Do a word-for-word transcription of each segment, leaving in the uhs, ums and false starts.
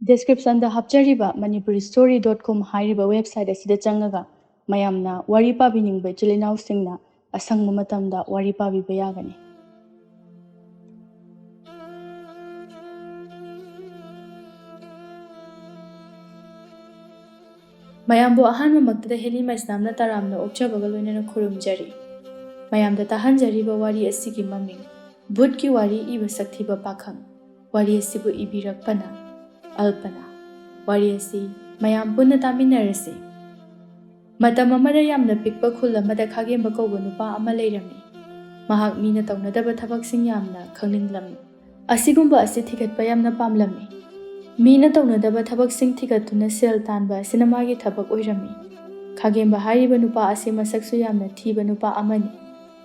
Descriptionꯗ ꯍꯥꯞꯆꯔꯤꯕ manipuri story dot com ꯍꯥꯏꯔꯤꯕ website ꯑꯁꯤꯗ ꯆꯪꯉꯒ ꯃꯌꯥꯝꯅ ꯋꯥꯔꯤ ꯄꯥꯕꯤꯅꯤꯡꯕ ꯏꯆꯤꯜ ꯏꯅꯥꯎꯁꯤꯡꯅ ꯑꯁꯪꯕ ꯃꯇꯝꯗ ꯋꯥꯔꯤ ꯄꯥꯕꯤꯕ ꯌꯥꯒꯅꯤ꯫ ꯃꯌꯥꯝꯕꯨ ꯑꯍꯥꯟꯕꯃꯛꯇꯗ ꯍꯦꯂꯤ ꯃꯩꯁꯅꯥꯝꯅ ꯇꯔꯥꯝꯅ ꯑꯣꯛꯆꯕꯒ ꯂꯣꯏꯅꯅ ꯈꯨꯔꯨꯝꯖꯔꯤ꯫ ꯃꯌꯥꯝꯗ ꯇꯥꯍꯟꯖꯔꯤꯕ ꯋꯥꯔꯤ ꯑꯁꯤꯒꯤ ꯃꯃꯤꯡ ꯚꯨꯠꯀꯤ ꯋꯥꯔꯤ ꯏꯕ ꯁꯛꯊꯤꯕ ꯄꯥꯈꯪ꯫ ꯋꯥꯔꯤ ꯑꯁꯤꯕꯨ ꯏꯕꯤꯔꯛꯄꯅ ꯑꯜꯄꯅ꯫ ꯋꯥꯔꯤ ꯑꯁꯤ ꯃꯌꯥꯝ ꯄꯨꯟꯅ ꯇꯥꯃꯤꯟꯅꯔꯁꯤ꯫ ꯃꯇꯝ ꯑꯃꯗ ꯌꯥꯝꯅ ꯄꯤꯛꯄ ꯈꯨꯜ ꯑꯃꯗ ꯈꯥꯒꯦꯝꯕ ꯀꯧꯕ ꯅꯨꯄꯥ ꯑꯃ ꯂꯩꯔꯝꯃꯤ꯫ ꯃꯍꯥꯛ ꯃꯤꯅ ꯇꯧꯅꯗꯕ ꯊꯕꯛꯁꯤꯡ ꯌꯥꯝꯅ ꯈꯪꯅꯤꯡꯂꯝꯃꯤ꯫ ꯑꯁꯤꯒꯨꯝꯕ ꯑꯁꯤ ꯊꯤꯒꯠꯄ ꯌꯥꯝꯅ ꯄꯥꯝꯂꯝꯃꯤ꯫ ꯃꯤꯅ ꯇꯧꯅꯗꯕ ꯊꯕꯛꯁꯤꯡ ꯊꯤꯒꯠꯇꯨꯅ ꯁꯦꯜ ꯇꯥꯟꯕ ꯑꯁꯤꯅ ꯃꯥꯒꯤ ꯊꯕꯛ ꯑꯣꯏꯔꯝꯃꯤ꯫ ꯈꯥꯒꯦꯝꯕ ꯍꯥꯏꯔꯤꯕ ꯅꯨꯄꯥ ꯑꯁꯤ ꯃꯁꯛꯁꯨ ꯌꯥꯝꯅ ꯊꯤꯕ ꯅꯨꯄꯥ ꯑꯃꯅꯤ꯫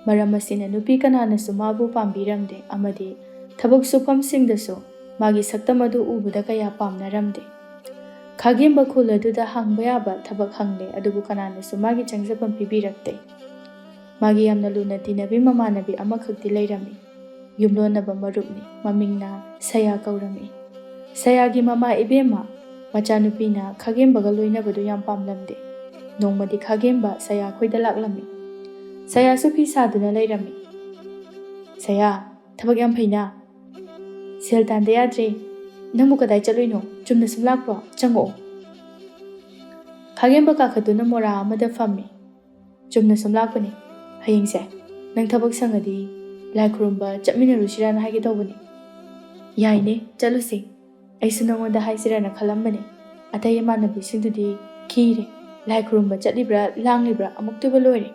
ꯃꯔꯝ ꯑꯁꯤꯅ ꯅꯨꯄꯤ ꯀꯅꯥꯅꯁꯨ ꯃꯥꯕꯨ ꯄꯥꯝꯕꯤꯔꯝꯗꯦ ꯑꯃꯗꯤ ꯊꯕꯛ ꯁꯨꯐꯝꯁꯤꯡꯗꯁꯨ ꯃꯥꯒꯤ ꯁꯛꯇꯝ ꯑꯗꯨ ꯎꯕꯗ ꯀꯌꯥ ꯄꯥꯝꯅꯔꯝꯗꯦ꯫ ꯈꯥꯒꯦꯝꯕ ꯈꯨꯜ ꯑꯗꯨꯗ ꯍꯪꯕ ꯌꯥꯕ ꯊꯕꯛ ꯍꯪꯂꯦ, ꯑꯗꯨꯕꯨ ꯀꯅꯥꯅꯁꯨ ꯃꯥꯒꯤ ꯆꯪꯖꯐꯝ ꯄꯤꯕꯤꯔꯛꯇꯦ꯫ ꯃꯥꯒꯤ ꯌꯥꯝꯅ ꯂꯨꯅ ꯇꯤꯟꯅꯕꯤ ꯃꯃꯥꯟꯅꯕꯤ ꯑꯃꯈꯛꯇꯤ ꯂꯩꯔꯝꯃꯤ꯫ ꯌꯨꯝꯂꯣꯟꯅꯕ ꯃꯔꯨꯞꯅꯤ, ꯃꯃꯤꯡꯅ ꯁꯌꯥ ꯀꯧꯔꯝꯃꯤ꯫ ꯁꯌꯥꯒꯤ ꯃꯃꯥ ꯏꯕꯦꯝꯃ ꯃꯆꯥꯅꯨꯄꯤꯅ ꯈꯥꯒꯦꯝꯕꯒ ꯂꯣꯏꯅꯕꯗꯨ ꯌꯥꯝ ꯄꯥꯝꯂꯝꯗꯦ꯫ ꯅꯣꯡꯃꯗꯤ ꯈꯥꯒꯦꯝꯕ ꯁꯌꯥ ꯈꯣꯏꯗ ꯂꯥꯛꯂꯝꯃꯤ꯫ ꯁꯌꯥꯁꯨ ꯐꯤ ꯁꯥꯗꯨꯅ ꯂꯩꯔꯝꯃꯤ꯫ "ꯁꯌꯥ, ꯊꯕꯛ ꯌꯥꯝ ꯐꯩꯅ꯫ ꯁꯦꯜ ꯇꯥꯟꯗ ꯌꯥꯗ꯭ꯔꯦ꯫ ꯅꯪꯕꯨ ꯀꯗꯥꯏ ꯆꯠꯂꯨꯏꯅꯣ? ꯆꯨꯝꯅ ꯁꯨꯝ ꯂꯥꯛꯄ꯭ꯔꯣ? ꯆꯪꯉꯛꯑꯣ꯫" ꯈꯥꯒꯦꯝꯕ ꯀꯥꯈꯠꯇꯨꯅ ꯃꯣꯔꯥ ꯑꯃꯗ ꯐꯝꯃꯤ꯫ "ꯆꯨꯝꯅ ꯁꯨꯝ ꯂꯥꯛꯄꯅꯦ꯫ ꯍꯌꯦꯡꯁꯦ ꯅꯪ ꯊꯕꯛ ꯁꯪꯉꯗꯤ ꯂꯥꯏ ꯈꯨꯔꯨꯝꯕ ꯆꯠꯃꯤꯟꯅꯔꯨꯁꯤꯔꯥꯅ ꯍꯥꯏꯒꯦ ꯇꯧꯕꯅꯤ꯫" "ꯌꯥꯏꯅꯦ, ꯆꯠꯂꯨꯁꯦ꯫ ꯑꯩꯁꯨ ꯅꯉꯣꯟꯗ ꯍꯥꯏꯁꯤꯔꯥꯅ ꯈꯜꯂꯝꯕꯅꯦ꯫ ꯑꯇꯩ ꯏꯃꯥꯟꯅꯕꯤꯁꯤꯡꯗꯨꯗꯤ ꯈꯤꯔꯦ꯫ ꯂꯥꯏ ꯈꯨꯔꯨꯝꯕ ꯆꯠꯂꯤꯕ꯭ꯔꯥ ꯂꯥꯡꯂꯤꯕ꯭ꯔꯥ ꯑꯃꯨꯛꯇꯣꯏꯕ ꯂꯣꯏꯔꯦ꯫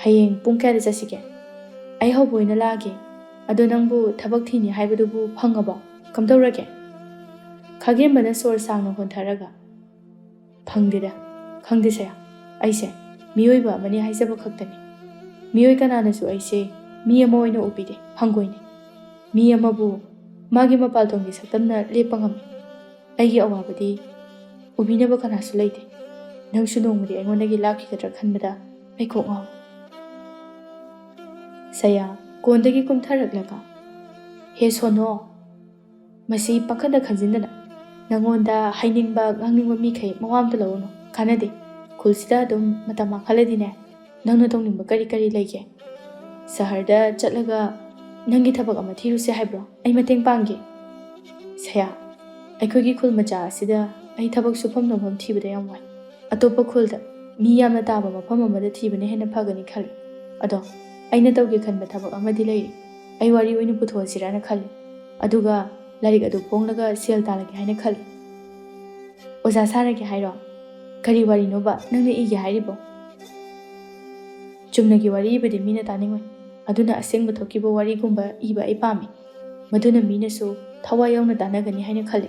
ꯍꯌꯦꯡ ꯄꯨꯡ ꯀꯌꯥꯗ ꯆꯠꯁꯤꯒꯦ? ꯑꯩ ꯍꯧꯕ ꯑꯣꯏꯅ ꯂꯥꯛꯑꯒꯦ꯫ ꯑꯗꯣ ꯅꯪꯕꯨ ꯊꯕꯛ ꯊꯤꯅꯤ ꯍꯥꯏꯕꯗꯨꯕꯨ ꯐꯪꯉꯕꯣ? ꯀꯝꯗꯧꯔꯒꯦ?" ꯈꯥꯒꯦꯝꯕꯅ ꯁꯣꯔ ꯁꯥꯡꯅ ꯍꯣꯟꯊꯔꯒ, "ꯐꯪꯗꯦꯗ, ꯈꯪꯗꯦ ꯁꯌꯥ꯫ ꯑꯩꯁꯦ ꯃꯤꯑꯣꯏꯕ ꯑꯃꯅꯤ ꯍꯥꯏꯖꯕ ꯈꯛꯇꯅꯤ꯫ ꯃꯤꯑꯣꯏ ꯀꯅꯥꯅꯁꯨ ꯑꯩꯁꯦ ꯃꯤ ꯑꯃ ꯑꯣꯏꯅ ꯎꯕꯤꯗꯦ, ꯍꯪꯒꯣꯏꯅꯩ꯫ ꯃꯤ ꯑꯃꯕꯨ ꯃꯥꯒꯤ ꯃꯄꯥꯜ ꯊꯣꯡꯒꯤ ꯁꯛꯇꯝꯅ ꯂꯦꯞꯄ ꯉꯝꯃꯤ꯫ ꯑꯩꯒꯤ ꯑꯋꯥꯕꯗꯤ ꯎꯕꯤꯅꯕ ꯀꯅꯥꯁꯨ ꯂꯩꯇꯦ꯫ ꯅꯪꯁꯨ ꯅꯣꯡꯃꯗꯤ ꯑꯩꯉꯣꯟꯗꯒꯤ ꯂꯥꯞꯈꯤꯒꯗ꯭ꯔꯥ ꯈꯟꯕꯗ ꯑꯩ ꯀꯣꯛ ꯉꯥꯎꯏ꯫" ꯁꯌꯥ ꯀꯣꯟꯗꯒꯤ ꯀꯨꯝꯊꯔꯛꯂꯒ, "ꯍꯦ ꯁꯣꯅꯣ, ꯃꯁꯤ ꯄꯥꯈꯠꯅ ꯈꯟꯖꯤꯟꯗꯅ꯫ ꯅꯪꯉꯣꯟꯗ ꯍꯥꯏꯅꯤꯡꯕ ꯉꯥꯡꯅꯤꯡꯕ ꯃꯤꯈꯩ ꯃꯋꯥ ꯑꯝꯇ ꯂꯧꯔꯨꯅꯨ, ꯀꯥꯟꯅꯗꯦ꯫ ꯈꯨꯜꯁꯤꯗ ꯑꯗꯨꯝ ꯃꯇꯝ ꯃꯥꯡꯍꯜꯂꯗꯤꯅꯦ, ꯅꯪꯅ ꯇꯧꯅꯤꯡꯕ ꯀꯔꯤ ꯀꯔꯤ ꯂꯩꯒꯦ? ꯁꯍꯔꯗ ꯆꯠꯂꯒ ꯅꯪꯒꯤ ꯊꯕꯛ ꯑꯃ ꯊꯤꯔꯨꯁꯦ ꯍꯥꯏꯕ꯭ꯔꯣ? ꯑꯩ ꯃꯇꯦꯡ ꯄꯥꯡꯒꯦ꯫ ꯁꯌꯥ, ꯑꯩꯈꯣꯏꯒꯤ ꯈꯨꯜ ꯃꯆꯥ ꯑꯁꯤꯗ ꯑꯩ ꯊꯕꯛ ꯁꯨꯐꯝ ꯅꯣꯝꯐꯝ ꯊꯤꯕꯗ ꯌꯥꯝ ꯋꯥꯏ꯫ ꯑꯇꯣꯞꯄ ꯈꯨꯜꯗ, ꯃꯤ ꯌꯥꯝꯅ ꯇꯥꯕ ꯃꯐꯝ ꯑꯃꯗ ꯊꯤꯕꯅ ꯍꯦꯟꯅ ꯐꯒꯅꯤ ꯈꯜꯂꯤ꯫ ꯑꯗꯣ ꯑꯩꯅ ꯇꯧꯒꯦ ꯈꯟꯕ ꯊꯕꯛ ꯑꯃꯗꯤ ꯂꯩꯔꯤ꯫ ꯑꯩ ꯋꯥꯔꯤ ꯑꯣꯏꯅ ꯄꯨꯊꯣꯛꯑꯁꯤꯔꯥꯅ ꯈꯜꯂꯤ꯫ ꯑꯗꯨꯒ ꯂꯥꯏꯔꯤꯛ ꯑꯗꯨ ꯐꯣꯡꯂꯒ ꯁꯦꯜ ꯇꯥꯜꯂꯒꯦ ꯍꯥꯏꯅ ꯈꯜꯂꯤ꯫ ꯑꯣꯖꯥ ꯁꯥꯔꯒꯦ ꯍꯥꯏꯔꯣ? ꯀꯔꯤ ꯋꯥꯔꯤꯅꯣꯕ ꯅꯪꯅ ꯏꯒꯦ ꯍꯥꯏꯔꯤꯕꯣ? ꯆꯨꯝꯅꯒꯤ ꯋꯥꯔꯤ ꯏꯕꯗꯤ ꯃꯤꯅ ꯇꯥꯅꯤꯡꯉꯣꯏ꯫ ꯑꯗꯨꯅ ꯑꯁꯦꯡꯕ ꯊꯣꯛꯈꯤꯕ ꯋꯥꯔꯤꯒꯨꯝꯕ ꯏꯕ ꯑꯩ ꯄꯥꯝꯃꯤ꯫ ꯃꯗꯨꯅ ꯃꯤꯅꯁꯨ ꯊꯋꯥꯏ ꯌꯥꯎꯅ ꯇꯥꯅꯒꯅꯤ ꯍꯥꯏꯅ ꯈꯜꯂꯤ꯫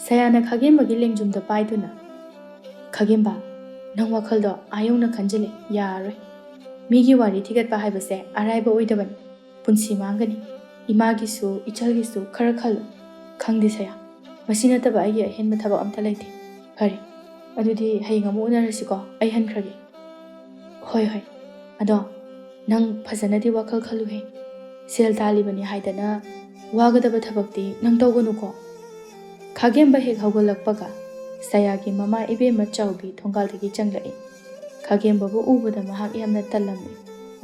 ꯁꯌꯥꯅ ꯈꯥꯒꯦꯝꯕꯒꯤ ꯂꯦꯡꯖꯨꯝꯗ ꯄꯥꯏꯗꯨꯅ, "ꯈꯥꯒꯦꯝꯕ, ꯅꯪ ꯋꯥꯈꯜꯗꯣ ꯑꯥ ꯌꯧꯅ ꯈꯟꯖꯤꯜꯂꯦ, ꯌꯥꯔꯔꯣꯏ꯫ ꯃꯤꯒꯤ ꯋꯥꯔꯤ ꯊꯤꯒꯠꯄ ꯍꯥꯏꯕꯁꯦ ꯑꯔꯥꯏꯕ ꯑꯣꯏꯗꯕꯅꯤ꯫ ꯄꯨꯟꯁꯤ ꯃꯥꯡꯒꯅꯤ꯫ ꯏꯃꯥꯒꯤꯁꯨ, ꯏꯆꯜꯒꯤꯁꯨ ꯈꯔ ꯈꯜꯂꯨ꯫ ꯈꯪꯗꯦ ꯁꯌꯥ, ꯃꯁꯤ ꯅꯠꯇꯕ ꯑꯩꯒꯤ ꯑꯍꯦꯟꯕ ꯊꯕꯛ ꯑꯝꯇ ꯂꯩꯇꯦ꯫ ꯐꯔꯦ, ꯑꯗꯨꯗꯤ ꯍꯌꯦꯡ ꯑꯃꯨꯛ ꯎꯅꯔꯁꯤꯀꯣ, ꯑꯩ ꯍꯟꯈ꯭ꯔꯒꯦ꯫" "ꯍꯣꯏ, ꯍꯣꯏ꯫ ꯑꯗꯣ ꯅꯪ ꯐꯖꯅꯗꯤ ꯋꯥꯈꯜ ꯈꯜꯂꯨꯍꯦ꯫ ꯁꯦꯜ ꯇꯥꯜꯂꯤꯕꯅꯤ ꯍꯥꯏꯗꯅ ꯋꯥꯒꯗꯕ ꯊꯕꯛꯇꯤ ꯅꯪ ꯇꯧꯒꯅꯨꯀꯣ꯫" ꯈꯥꯒꯦꯝꯕ ꯍꯦꯛ ꯍꯧꯒꯠꯂꯛꯄꯒ ꯁꯌꯥꯒꯤ ꯃꯃꯥ ꯏꯕꯦꯝꯃ ꯆꯥꯎꯕꯤ ꯊꯣꯡꯒꯥꯜꯗꯒꯤ ꯆꯪꯂꯛꯏ꯫ ꯈꯥꯒꯦꯝꯕꯕꯨ ꯎꯕꯗ ꯃꯍꯥꯛ ꯌꯥꯝꯅ ꯇꯜꯂꯝꯃꯤ꯫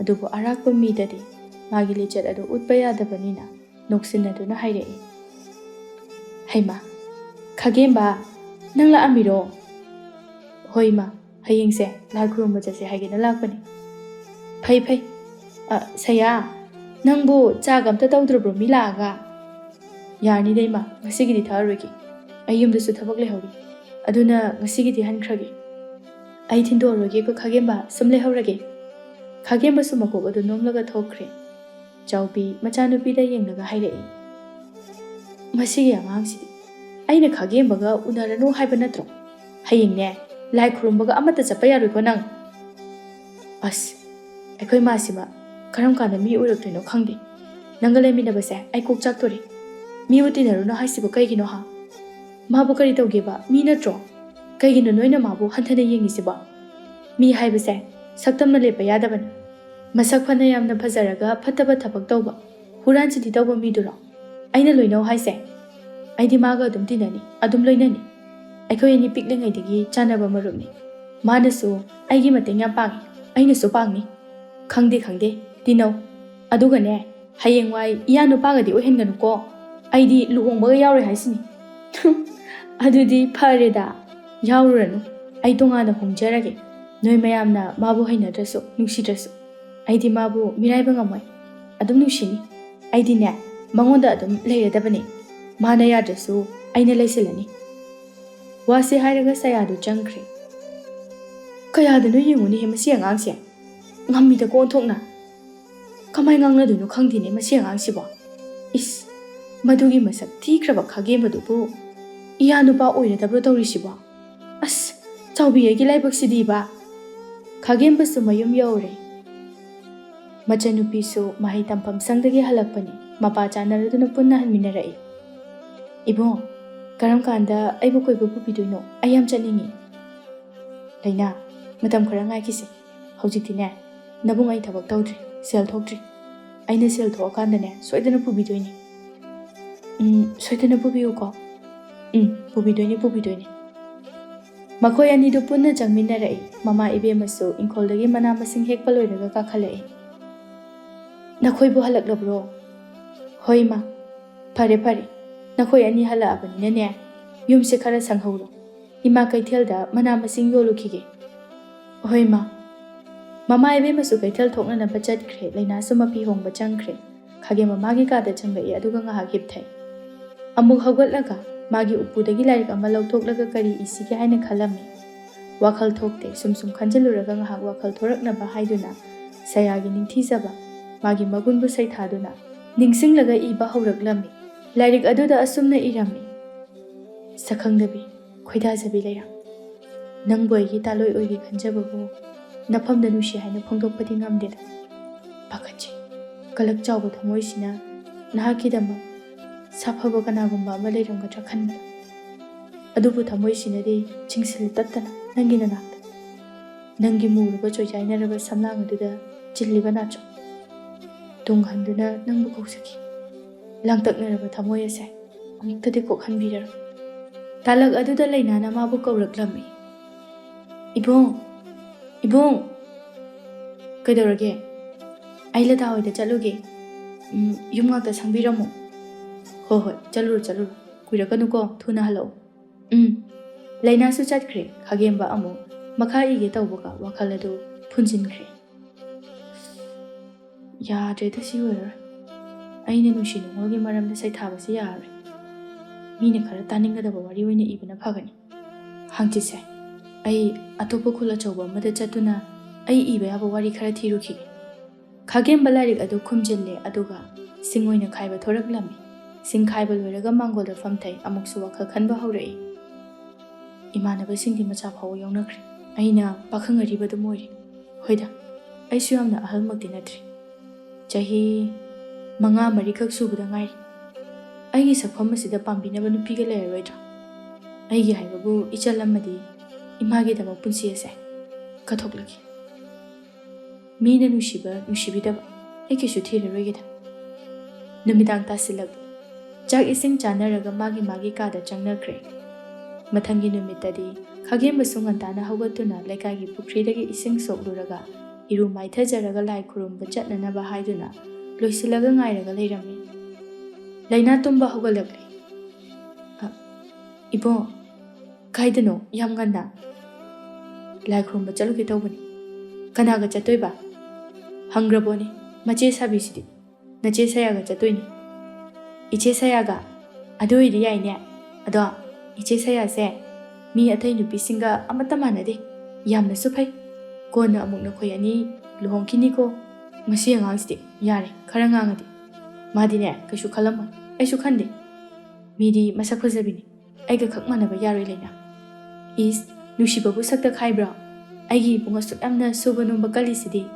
ꯑꯗꯨꯕꯨ ꯑꯔꯥꯛꯄ ꯃꯤꯗꯗꯤ ꯃꯥꯒꯤ ꯂꯤꯆꯠ ꯑꯗꯨ ꯎꯠꯄ ꯌꯥꯗꯕꯅꯤꯅ ꯅꯣꯛꯁꯤꯟꯅꯗꯨꯅ ꯍꯥꯏꯔꯛꯏ, "ꯍꯩꯃꯥ, ꯈꯥꯒꯦꯝꯕ, ꯅꯪ ꯂꯥꯛꯑꯝꯃꯤꯔꯣ?" "ꯍꯣꯏ ꯏꯃꯥ, ꯍꯌꯦꯡꯁꯦ ꯂꯥꯏ ꯈꯨꯔꯨꯝꯕ ꯆꯠꯁꯦ ꯍꯥꯏꯒꯦꯅ ꯂꯥꯛꯄꯅꯤ꯫" "ꯐꯩ, ꯐꯩ꯫ ꯑ, ꯁꯌꯥ, ꯅꯪꯕꯨ ꯆꯥꯒ ꯑꯝꯇ ꯇꯧꯗ꯭ꯔꯕ꯭ꯔꯣ ꯃꯤ ꯂꯥꯛꯑꯒ?" "ꯌꯥꯔꯅꯤꯗ ꯏꯃꯥ, ꯉꯁꯤꯒꯤꯗꯤ ꯊꯛꯑꯔꯣꯏꯒꯦ꯫ ꯑꯩ ꯌꯨꯝꯗꯁꯨ ꯊꯕꯛ ꯂꯩꯍꯧꯔꯤ꯫ ꯑꯗꯨꯅ ꯉꯁꯤꯒꯤꯗꯤ ꯍꯟꯈ꯭ꯔꯒꯦ꯫" "ꯑꯩ ꯊꯤꯟꯗꯣꯛꯑꯔꯣꯏꯒꯦꯀꯣ ꯈꯥꯒꯦꯝꯕ, ꯁꯨꯝ ꯂꯩꯍꯧꯔꯒꯦ꯫" ꯈꯥꯒꯦꯝꯕꯁꯨ ꯃꯀꯣꯛ ꯑꯗꯨ ꯅꯣꯝꯂꯒ ꯊꯣꯛꯈ꯭ꯔꯦ꯫ ꯆꯥꯎꯕꯤ ꯃꯆꯥꯅꯨꯄꯤꯗ ꯌꯦꯡꯂꯒ ꯍꯥꯏꯔꯛꯏ, "ꯃꯁꯤꯒꯤ ꯑꯉꯥꯡꯁꯤꯗꯤ, ꯑꯩꯅ ꯈꯥꯒꯦꯝꯕꯒ ꯎꯅꯔꯅꯨ ꯍꯥꯏꯕ ꯅꯠꯇ꯭ꯔꯣ? ꯍꯌꯦꯡꯅꯦ, ꯂꯥꯏ ꯈꯨꯔꯨꯝꯕꯒ ꯑꯃꯠꯇ ꯆꯠꯄ ꯌꯥꯔꯣꯏꯀꯣ ꯅꯪ?" "ꯑꯁ, ꯑꯩꯈꯣꯏ ꯃꯥꯁꯤꯃ ꯀꯔꯝ ꯀꯥꯟꯗ ꯃꯤ ꯑꯣꯏꯔꯛꯇꯣꯏꯅꯣ ꯈꯪꯗꯦ꯫ ꯅꯪꯒ ꯂꯩꯃꯤꯟꯅꯕꯁꯦ ꯑꯩ ꯀꯣꯛ ꯆꯥꯛꯇꯣꯔꯦ꯫ ꯃꯤꯕꯨ ꯇꯤꯟꯅꯔꯨꯅꯨ ꯍꯥꯏꯁꯤꯕꯨ ꯀꯩꯒꯤꯅꯣ ꯍꯥ? ꯃꯥꯕꯨ ꯀꯔꯤ ꯇꯧꯒꯦꯕ? ꯃꯤ ꯅꯠꯇ꯭ꯔꯣ? ꯀꯩꯒꯤꯅꯣ ꯅꯣꯏꯅ ꯃꯥꯕꯨ ꯍꯟꯊꯅ ꯌꯦꯡꯉꯤꯁꯤꯕꯣ? ꯃꯤ ꯍꯥꯏꯕꯁꯦ ꯁꯛꯇꯝꯅ ꯂꯦꯞꯄ ꯌꯥꯗꯕꯅꯤ꯫ ꯃꯁꯛ ꯐꯅ ꯌꯥꯝꯅ ꯐꯖꯔꯒ ꯐꯠꯇꯕ ꯊꯕꯛ ꯇꯧꯕ, ꯍꯨꯔꯥꯟ ꯆꯤꯟꯊꯤ ꯇꯧꯕ ꯃꯤꯗꯨꯔꯣ ꯑꯩꯅ ꯂꯣꯏꯅꯧ ꯍꯥꯏꯁꯦ?" ꯑꯩꯗꯤ ꯃꯥꯒ ꯑꯗꯨꯝ ꯇꯤꯟꯅꯅꯤ, ꯑꯗꯨꯝ ꯂꯣꯏꯅꯅꯤ꯫ ꯑꯩꯈꯣꯏ ꯑꯅꯤ ꯄꯤꯛꯂꯤꯉꯩꯗꯒꯤ ꯆꯥꯟꯅꯕ ꯃꯔꯨꯞꯅꯤ꯫ ꯃꯥꯅꯁꯨ ꯑꯩꯒꯤ ꯃꯇꯦꯡ ꯌꯥꯝ ꯄꯥꯡꯉꯤ, ꯑꯩꯅꯁꯨ ꯄꯥꯡꯅꯤ꯫ ꯈꯪꯗꯦ, ꯈꯪꯗꯦ, ꯇꯤꯟꯅꯧ꯫ ꯑꯗꯨꯒꯅꯦ, ꯍꯌꯦꯡꯋꯥꯏ ꯏꯌꯥ ꯅꯨꯄꯥꯒꯗꯤ ꯑꯣꯏꯍꯟꯒꯅꯨꯀꯣ꯫ ꯑꯩꯗꯤ ꯂꯨꯍꯣꯡꯕꯒ ꯌꯥꯎꯔꯣꯏ ꯍꯥꯏꯁꯤꯅꯤ꯫ ꯑꯗꯨꯗꯤ ꯐꯔꯦꯗ, ꯌꯥꯎꯔꯨꯔꯅꯨ꯫ ꯑꯩ ꯇꯣꯉꯥꯟꯅ ꯍꯣꯡꯖꯔꯒꯦ꯫ ꯅꯣꯏ ꯃꯌꯥꯝꯅ ꯃꯥꯕꯨ ꯍꯩꯅꯗ꯭ꯔꯁꯨ, ꯅꯨꯡꯁꯤꯗ꯭ꯔꯁꯨ, ꯑꯩꯗꯤ ꯃꯥꯕꯨ ꯃꯤꯔꯥꯏꯕ ꯉꯝꯃꯣꯏ꯫ ꯑꯗꯨꯝ ꯅꯨꯡꯁꯤꯅꯤ꯫ ꯑꯩꯗꯤꯅꯦ, ꯃꯉꯣꯟꯗ ꯑꯗꯨꯝ ꯂꯩꯔꯗꯕꯅꯤ꯫ ꯃꯥꯅ ꯌꯥꯗ꯭ꯔꯁꯨ ꯑꯩꯅ ꯂꯩꯁꯤꯜꯂꯅꯤ꯫ ꯋꯥꯁꯦ ꯍꯥꯏꯔꯒ ꯁꯌꯥꯗꯨ ꯆꯪꯈ꯭ꯔꯦ꯫ ꯀꯌꯥꯗꯅꯣ ꯌꯦꯡꯉꯨꯅꯦꯍꯦ ꯃꯁꯤ ꯑꯉꯥꯡꯁꯦ꯫ ꯉꯝꯃꯤꯗꯀꯣ ꯑꯣꯟꯊꯣꯛꯅ꯫ ꯀꯃꯥꯏ ꯉꯥꯡꯅꯗꯣꯏꯅꯣ ꯈꯪꯗꯦꯅꯦ ꯃꯁꯤ ꯑꯉꯥꯡꯁꯤꯕꯣ꯫ ꯏꯁ, ꯃꯗꯨꯒꯤ ꯃꯁꯛ ꯊꯤꯈ꯭ꯔꯕ ꯈꯥꯒꯦꯝꯕꯗꯨꯕꯨ ꯏꯌꯥ ꯅꯨꯄꯥ ꯑꯣꯏꯔꯗꯕ꯭ꯔꯣ ꯇꯧꯔꯤꯁꯤꯕꯣ? ꯑꯁ, ꯆꯥꯎꯕꯤ ꯑꯩꯒꯤ ꯂꯥꯏꯕꯛꯁꯤꯗꯤꯕ꯫ ꯈꯥꯒꯦꯝꯕꯁꯨ ꯃꯌꯨꯝ ꯌꯧꯔꯦ꯫ ꯃꯆꯟꯅꯨꯄꯤꯁꯨ ꯃꯍꯩ ꯇꯝꯐꯝ ꯁꯪꯗꯒꯤ ꯍꯜꯂꯛꯄꯅꯤ꯫ ꯃꯄꯥ ꯆꯥꯅꯔꯗꯨꯅ ꯄꯨꯟꯅ ꯍꯟꯃꯤꯟꯅꯔꯛꯏ꯫ "ꯏꯕꯨꯡ, ꯀꯔꯝ ꯀꯥꯟꯗ ꯑꯩꯕꯨ ꯀꯣꯏꯕ ꯄꯨꯕꯤꯗꯣꯏꯅꯣ? ꯑꯩ ꯌꯥꯝ ꯆꯠꯅꯤꯡꯉꯤ꯫" "ꯂꯩꯅꯥ, ꯃꯇꯝ ꯈꯔ ꯉꯥꯏꯈꯤꯁꯦ꯫ ꯍꯧꯖꯤꯛꯇꯤꯅꯦ, ꯅꯕꯨꯡ ꯑꯩ ꯊꯕꯛ ꯇꯧꯗ꯭ꯔꯤ, ꯁꯦꯜ ꯊꯣꯛꯇ꯭ꯔꯤ꯫ ꯑꯩꯅ ꯁꯦꯜ ꯊꯣꯛꯑꯀꯥꯟꯗꯅꯦ, ꯁꯣꯏꯗꯅ ꯄꯨꯕꯤꯗꯣꯏꯅꯤ꯫" "ꯎꯝ, ꯁꯣꯏꯗꯅ ꯄꯨꯕꯤꯌꯨꯀꯣ꯫" "ꯎꯝ, ꯄꯨꯕꯤꯗꯣꯏꯅꯤ, ꯄꯨꯕꯤꯗꯣꯏꯅꯤ꯫" ꯃꯈꯣꯏ ꯑꯅꯤꯗꯨ ꯄꯨꯟꯅ ꯆꯪꯃꯤꯟꯅꯔꯛꯏ꯫ ꯃꯃꯥ ꯏꯕꯦꯝꯃꯁꯨ ꯏꯪꯈꯣꯜꯗꯒꯤ ꯃꯅꯥ ꯃꯁꯤꯡ ꯍꯦꯛꯄ ꯂꯣꯏꯔꯒ ꯀꯥꯈꯠꯂꯛꯏ꯫ "ꯅꯈꯣꯏꯕꯨ ꯍꯜꯂꯛꯂꯕ꯭ꯔꯣ?" "ꯍꯣꯏ, ꯏꯃꯥ꯫" "ꯐꯔꯦ, ꯐꯔꯦ꯫ ꯅꯈꯣꯏ ꯑꯅꯤ ꯍꯜꯂꯛꯑꯕꯅꯤꯅꯅꯦ, ꯌꯨꯝꯁꯦ ꯈꯔ ꯁꯪꯍꯧꯔꯣ꯫ ꯏꯃꯥ ꯀꯩꯊꯦꯜꯗ ꯃꯅꯥ ꯃꯁꯤꯡ ꯌꯣꯜꯂꯨꯈꯤꯒꯦ꯫" "ꯍꯣꯏ, ꯏꯃꯥ꯫" ꯃꯃꯥ ꯏꯕꯦꯝꯃꯁꯨ ꯀꯩꯊꯦꯜ ꯊꯣꯛꯅꯅꯕ ꯆꯠꯈ꯭ꯔꯦ꯫ ꯂꯩꯅꯥꯁꯨ ꯃꯐꯤ ꯍꯣꯡꯕ ꯆꯪꯈ꯭ꯔꯦ꯫ ꯈꯥꯒꯦꯝꯕ ꯃꯥꯒꯤ ꯀꯥꯗ ꯆꯪꯂꯛꯏ, ꯑꯗꯨꯒ ꯉꯥꯏꯍꯥꯛ ꯍꯤꯞꯊꯩ꯫ ꯑꯃꯨꯛ ꯍꯧꯒꯠꯂꯒ ꯃꯥꯒꯤ ꯎꯄꯨꯗꯒꯤ ꯂꯥꯏꯔꯤꯛ ꯑꯃ ꯂꯧꯊꯣꯛꯂꯒ ꯀꯔꯤ ꯏꯁꯤꯒꯦ ꯍꯥꯏꯅ ꯈꯜꯂꯝꯃꯤ꯫ ꯋꯥꯈꯜ ꯊꯣꯛꯇꯦ꯫ ꯁꯨꯝ ꯁꯨꯝ ꯈꯟꯖꯤꯜꯂꯨꯔꯒ ꯉꯥꯏꯍꯥꯛ ꯋꯥꯈꯜ ꯊꯣꯔꯛꯅꯕ ꯍꯥꯏꯗꯨꯅ ꯁꯌꯥꯒꯤ ꯅꯤꯡꯊꯤꯖꯕ, ꯃꯥꯒꯤ ꯃꯒꯨꯟꯕꯨ ꯁꯩꯊꯥꯗꯨꯅ ꯅꯤꯡꯁꯤꯡꯂꯒ ꯏꯕ ꯍꯧꯔꯛꯂꯝꯃꯤ꯫ ꯂꯥꯏꯔꯤꯛ ꯑꯗꯨꯗ ꯑꯁꯨꯝꯅ ꯏꯔꯝꯃꯤ: "ꯁꯛꯈꯪꯗꯕꯤ, ꯈꯣꯏꯗꯥꯖꯕꯤ ꯂꯩꯔꯥꯡ, ꯅꯪꯕꯨ ꯑꯩꯒꯤ ꯇꯥꯂꯣꯏ ꯑꯣꯏꯒꯦ ꯈꯟꯖꯕꯕꯨ ꯅꯐꯝꯗ ꯅꯨꯡꯁꯤ ꯍꯥꯏꯅ ꯐꯣꯡꯗꯣꯛꯄꯗꯤ ꯉꯝꯗꯦꯗ꯫ ꯄꯥꯈꯠꯆꯩ, ꯀꯂꯛ ꯆꯥꯎꯕ ꯊꯃꯣꯏꯁꯤꯅ ꯅꯍꯥꯛꯀꯤꯗꯃꯛ ꯁꯥꯐꯕ ꯀꯅꯥꯒꯨꯝꯕ ꯑꯃ ꯂꯩꯔꯝꯒꯗ꯭ꯔꯥ ꯈꯟꯕꯗ꯫ ꯑꯗꯨꯕꯨ ꯊꯃꯣꯏꯁꯤꯅꯗꯤ ꯆꯤꯡꯁꯤꯜ ꯇꯠꯇꯅ ꯅꯪꯒꯤ ꯅꯅꯥꯛꯇ, ꯅꯪꯒꯤ ꯃꯨꯔꯕ ꯆꯣꯏꯆꯥꯏꯅꯔꯕ ꯁꯝꯂꯥꯡ ꯑꯗꯨꯗ ꯆꯤꯜꯂꯤꯕ ꯅꯥꯆꯣꯝ ꯇꯨꯡ ꯍꯟꯗꯨꯅ ꯅꯪꯕꯨ ꯀꯧꯖꯈꯤ꯫ ꯂꯥꯡꯇꯛꯅꯔꯕ ꯊꯃꯣꯏ ꯑꯁꯦ ꯑꯃꯨꯛꯇꯗꯤ ꯀꯣꯛꯍꯟꯕꯤꯔꯔꯣꯏ꯫ ꯇꯥꯂꯛ ꯑꯗꯨꯗ ꯂꯩꯅꯥꯅ ꯃꯥꯕꯨ ꯀꯧꯔꯛꯂꯝꯃꯤ꯫ "ꯏꯕꯨꯡ, ꯏꯕꯨꯡ!" "ꯀꯩꯗꯧꯔꯒꯦ?" "ꯑꯩ ꯂꯇꯥ ꯍꯣꯏꯗ ꯆꯠꯂꯨꯒꯦ꯫ ꯎꯝ, ꯌꯨꯝ ꯉꯥꯛꯇ ꯁꯪꯕꯤꯔꯝꯃꯣ꯫" "ꯍꯣꯏ, ꯍꯣꯏ, ꯆꯠꯂꯨꯔꯣ, ꯆꯠꯂꯨꯔꯣ꯫ ꯀꯨꯏꯔꯛꯀꯅꯨꯀꯣ, ꯊꯨꯅ ꯍꯜꯂꯛꯑꯣ꯫" ꯎꯝ꯫ ꯂꯩꯅꯥꯁꯨ ꯆꯠꯈ꯭ꯔꯦ꯫ ꯈꯥꯒꯦꯝꯕ ꯑꯃꯨꯛ ꯃꯈꯥ ꯏꯒꯦ ꯇꯧꯕꯒ ꯋꯥꯈꯜ ꯑꯗꯨ ꯐꯨꯟꯖꯤꯟꯈ꯭ꯔꯦ꯫ "ꯌꯥꯗ꯭ꯔꯦꯗ, ꯁꯤ ꯑꯣꯏꯔꯔꯣꯏ꯫ ꯑꯩꯅ ꯅꯨꯡꯁꯤ ꯅꯨꯡꯉꯣꯜꯒꯤ ꯃꯔꯝꯗ ꯁꯩꯊꯥꯕꯁꯤ ꯌꯥꯔꯔꯣꯏ꯫ ꯃꯤꯅ ꯈꯔ ꯇꯥꯅꯤꯡꯒꯗꯕ ꯋꯥꯔꯤ ꯑꯣꯏꯅ ꯏꯕꯅ ꯐꯒꯅꯤ꯫ ꯍꯪꯆꯤꯠꯁꯦ ꯑꯩ ꯑꯇꯣꯞꯄ ꯈꯨꯜ ꯑꯆꯧꯕ ꯑꯃꯗ ꯆꯠꯇꯨꯅ ꯑꯩ ꯏꯕ ꯌꯥꯕ ꯋꯥꯔꯤ ꯈꯔ ꯊꯤꯔꯨꯈꯤꯒꯦ꯫" ꯈꯥꯒꯦꯝꯕ ꯂꯥꯏꯔꯤꯛ ꯑꯗꯨ ꯈꯨꯝꯖꯤꯜꯂꯦ, ꯑꯗꯨꯒ ꯁꯤꯡ ꯑꯣꯏꯅ ꯈꯥꯏꯕ ꯊꯣꯔꯛꯂꯝꯃꯤ꯫ ꯁꯤꯡ ꯈꯥꯏꯕ ꯂꯣꯏꯔꯒ ꯃꯥꯡꯒꯣꯜꯗ ꯐꯝꯊꯩ꯫ ꯑꯃꯨꯛꯁꯨ ꯋꯥꯈꯜ ꯈꯟꯕ ꯍꯧꯔꯛꯏ꯫ ꯏꯃꯥꯟꯅꯕꯁꯤꯡꯗꯤ ꯃꯆꯥ ꯐꯥꯎꯕ ꯌꯥꯎꯅꯈ꯭ꯔꯦ꯫ ꯑꯩꯅ ꯄꯥꯈꯪ ꯑꯔꯤꯕꯗꯨꯝ ꯑꯣꯏꯔꯤ꯫ ꯍꯣꯏꯗ, ꯑꯩꯁꯨ ꯌꯥꯝꯅ ꯑꯍꯜꯃꯛꯇꯤ ꯅꯠꯇ꯭ꯔꯤ꯫ ꯆꯍꯤ ꯃꯉꯥ ꯃꯔꯤꯈꯛ ꯁꯨꯕꯗ ꯉꯥꯏꯔꯤ꯫ ꯑꯩꯒꯤ ꯁꯛꯐꯝ ꯑꯁꯤꯗ ꯄꯥꯝꯕꯤꯅꯕ ꯅꯨꯄꯤꯒ ꯂꯩꯔꯔꯣꯏꯗ꯭ꯔꯥ? ꯑꯩꯒꯤ ꯍꯥꯏꯕꯕꯨ ꯏꯆꯜ ꯑꯃꯗꯤ ꯏꯃꯥꯒꯤꯗꯃꯛ ꯄꯨꯟꯁꯤ ꯑꯁꯦ ꯀꯠꯊꯣꯛꯂꯒꯦ꯫ ꯃꯤꯅ ꯅꯨꯡꯁꯤꯕ ꯅꯨꯡꯁꯤꯕꯤꯗꯕ ꯑꯩ ꯀꯩꯁꯨ ꯊꯤꯔꯔꯣꯏꯒꯦꯗ꯫ ꯅꯨꯃꯤꯗꯥꯡ ꯇꯥꯁꯤꯜꯂꯛꯂꯦ꯫ ꯆꯥꯛ ꯏꯁꯤꯡ ꯆꯥꯅꯔꯒ ꯃꯥꯒꯤ ꯃꯥꯒꯤ ꯀꯥꯗ ꯆꯪꯅꯈ꯭ꯔꯦ꯫ ꯃꯊꯪꯒꯤ ꯅꯨꯃꯤꯠꯇꯗꯤ ꯈꯥꯒꯦꯝꯕꯁꯨ ꯉꯟꯇꯥꯅ ꯍꯧꯒꯠꯇꯨꯅ ꯂꯩꯀꯥꯏꯒꯤ ꯄꯨꯈ꯭ꯔꯤꯗꯒꯤ ꯏꯁꯤꯡ ꯁꯣꯛꯂꯨꯔꯒ ꯏꯔꯨ ꯃꯥꯏꯊꯖꯔꯒ ꯂꯥꯏ ꯈꯨꯔꯨꯝꯕ ꯆꯠꯅꯅꯕ ꯍꯥꯏꯗꯨꯅ ꯂꯣꯏꯁꯤꯜꯂꯒ ꯉꯥꯏꯔꯒ ꯂꯩꯔꯝꯃꯤ꯫ ꯂꯩꯅꯥ ꯇꯨꯝꯕ ꯍꯧꯒꯠꯂꯛꯂꯦ꯫ "ꯑ, ꯏꯕꯣ, ꯀꯥꯏꯗꯅꯣ ꯌꯥꯝ ꯉꯟꯅ?" "ꯂꯥꯏ ꯈꯨꯔꯨꯝꯕ ꯆꯠꯂꯨꯒꯦ ꯇꯧꯕꯅꯤ꯫" "ꯀꯅꯥꯒ ꯆꯠꯇꯣꯏꯕ?" "ꯍꯪꯈ꯭ꯔꯕꯣꯅꯦ, ꯃꯆꯦ ꯁꯥꯕꯤꯁꯤꯗꯤ꯫ ꯅꯆꯦ ꯁꯌꯥꯒ ꯆꯠꯇꯣꯏꯅꯤ꯫" "ꯏꯆꯦ ꯁꯌꯥꯒ? ꯑꯗꯨ ꯑꯣꯏꯗꯤ ꯌꯥꯏꯅꯦ꯫ ꯑꯗꯣ ꯏꯆꯦ ꯁꯌꯥꯁꯦ ꯃꯤ ꯑꯇꯩ ꯅꯨꯄꯤꯁꯤꯡꯒ ꯑꯃꯠꯇ ꯃꯥꯟꯅꯗꯦ꯫ ꯌꯥꯝꯅꯁꯨ ꯐꯩ꯫ ꯀꯣꯟꯅ ꯑꯃꯨꯛ ꯅꯈꯣꯏ ꯑꯅꯤ ꯂꯨꯍꯣꯡꯈꯤꯅꯤꯀꯣ꯫ ꯃꯁꯤ ꯑꯉꯥꯡꯁꯤꯗꯤ ꯌꯥꯔꯦ, ꯈꯔ ꯉꯥꯡꯉꯗꯤ꯫ ꯃꯥꯗꯤꯅꯦ ꯀꯩꯁꯨ ꯈꯜꯂꯝꯃꯣꯏ, ꯑꯩꯁꯨ ꯈꯟꯗꯦ꯫ ꯃꯤꯗꯤ ꯃꯁꯛ ꯐꯖꯕꯤꯅꯤ꯫ ꯑꯩꯒ ꯈꯛ ꯃꯥꯟꯅꯕ ꯌꯥꯔꯣꯏ, ꯂꯩꯅꯥ꯫" "ꯏꯁ, ꯅꯨꯡꯁꯤꯕꯕꯨ ꯁꯛꯇ ꯈꯥꯏꯕ꯭ꯔꯣ? ꯑꯩꯒꯤ ꯏꯕꯨꯡ ꯑꯁꯨꯛ ꯌꯥꯝꯅ ꯁꯨꯕ ꯅꯣꯝꯕ ꯀꯜꯂꯤꯁꯤꯗꯤ꯫